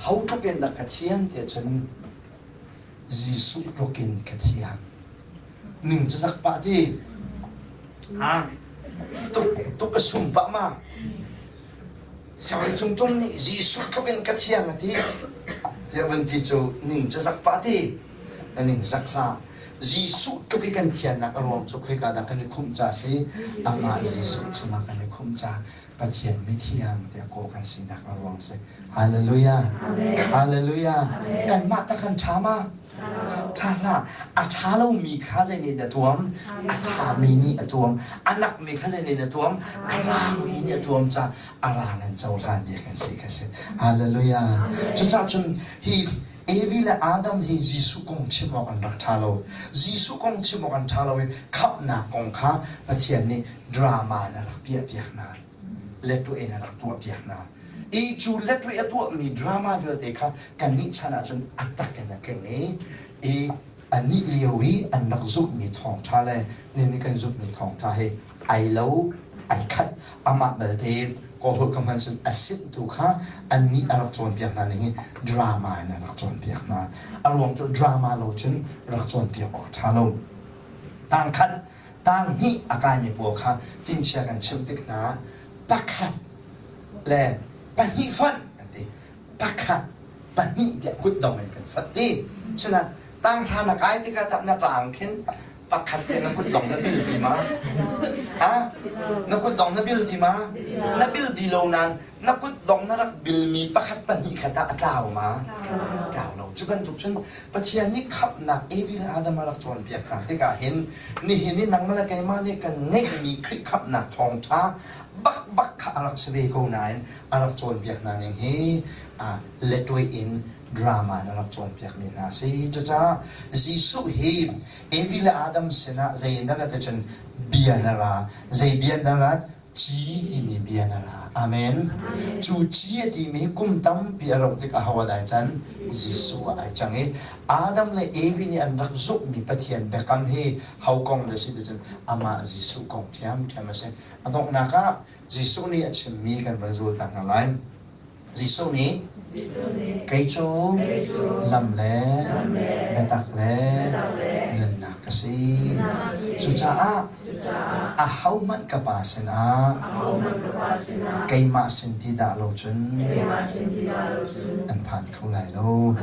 Ho tluk in dah ka thian tiah cun Jesuh tluk in ka thiang. Ning cu zak pah ti. Ha? Tuk tuk a sum pah ma. Sianginn cung tum nih Jesuh tluk in ka thiang a ti. Tiah vun ti cu ning cu zak pah ti. Na ning zak hlah. Jesuh tluk i kan thiannak a ruang cu khoika dah kan i khumh ca si? Amah Jesuh chungah kan i khumh ca Pathian mithiang tiah kawh kan sinak a ruang si. Hallelujah. Hallelujah. Kanmah ta kan ṭha ma? Ṭha hlah. A ṭha lomi kha zei nih dah tuam? A ṭhami nih a tuam. A nakmi kha zei nih dah tuam? A rangmi nih a tuam ca a rang in cohlan bia kan si kha si. Hallelujah. Cucaah cun hi Evi le Adam hi Jesuh kong chim awk an rak ṭha lo. Jesuh kong chim awk an ṭha lo i khamhnak kong kha Pathian nih drama in a rak piahpiak hna. Letwe in a rak tuahpiak hna. I cu letwe a tuahmi drama vialte kha kannih chan ahcun a tak in a tling i i anih lio i an rak zumhmi thawngṭha le nihin kan zumhmi thawngṭha hi ai lo ai khat amah belte kawlholh ka hman cun a simhtu kha annih a rak cawnpiak hna ning hi drama in a rak cawnpiak hna a ruang cu drama lo cun rak cawnpiak awk ṭha lo tang khat tang hnih a kaimi pawl kha tinchia kan chimh tik hna pakhat le pahnih fonh kan ti pakhat pahnih tiah kutdong in kan fonh ti sinain tanghra na kai tikah tah na tlang khin. Pakhat te na kutdong na bil ti ma? Ha? Na kutdong na bil ti ma? Na bil ti lo nain na kutdong na rak bilmi pakhat pahnih khat ah a tlau ma? Tlau lo. Cu bantuk cun Pathian nih khamhnak Evi le Adam a rak cawnpiak hna tikah hin nihin i nangmah le keimah nih kan ngeihmi Khrih khamhnak thawngṭha bakbak kha a rak si ve ko nain a rak cawnpiak hna ning hi letway in drama in a rak cawnpiakmi hna a si. Cucaah Jesuh hi Evi le Adam sinah zei in dah na ti cun bia na ra. Zei bia na rat? Ci timi bia na ra. Amen. Cu ci a timi kum tampi a rauh tik aho ah dah ai can? Jesuh ah ai cang i Adam le Evi nih an rak zumhmi Pathian biakam hi ho kong dah si ti cun amah Jesuh kong ṭhiamṭhiam a si. A donghnak ah Jesuh nih a chimmi kan van zul ta hna lai. Jesuh nih kei cu lam le biatak le nunnak ka si. Cucaah ahohmanh ka Pa sinah keimah sin ti dah lo cun an phan kho lai lo.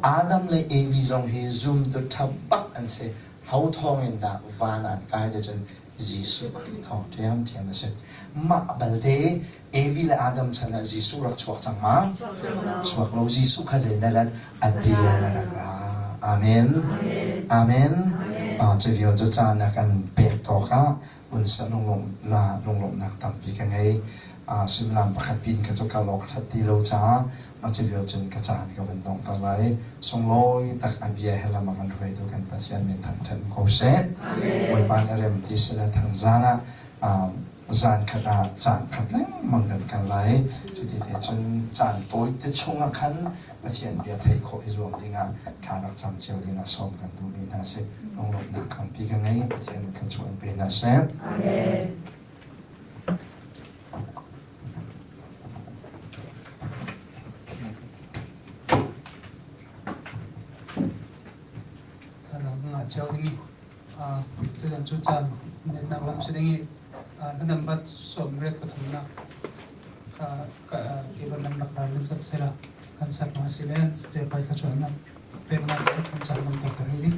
Adam le Evi zong hi zumtu ṭha bak an si. Ho thawngin dah van an kai ti cun Jesuh Khrih thawng ṭhiamṭhiam a si. Mah balte Evi le Adam chan ah Jesuh rak chuak cang ma? Chuak lo. Jesuh kha zeidah rat? A bia na rak ra. Amen. Amen. Cu vial cu caan a kan pek tawk ah unsa lunglawmhnak tampi ka ngei. Suimilam pakhat pin ka cu ka lawk that ti lo caah mah cu vial cun ka caan ka van donghter lai. Sunglawi tak a bia he lam a kan hruaitu kan Pathian min thangṭhat ko seh. Bawipa nih rem ti seh thangzan ah Zan khat ah caan khat lengmang kan kal lai. Cuti te cun caan tawite chungah khan Pathian bia theih khawh i zuam dingah thla rak cam cio dingah sawm kan duhmi hna si. Lunglawmhnak tampi ka ngei. Pathian nih thluachuah in pe hna seh. Amen. Thazang ngah cio ding i Tuzan cu caan netnak lam si ding i na nambat sawmriat pathumnak ka nan rak ral nan sak sela kan sak ma si le step by thla chuannak peknak kan caan nan tak ter ding.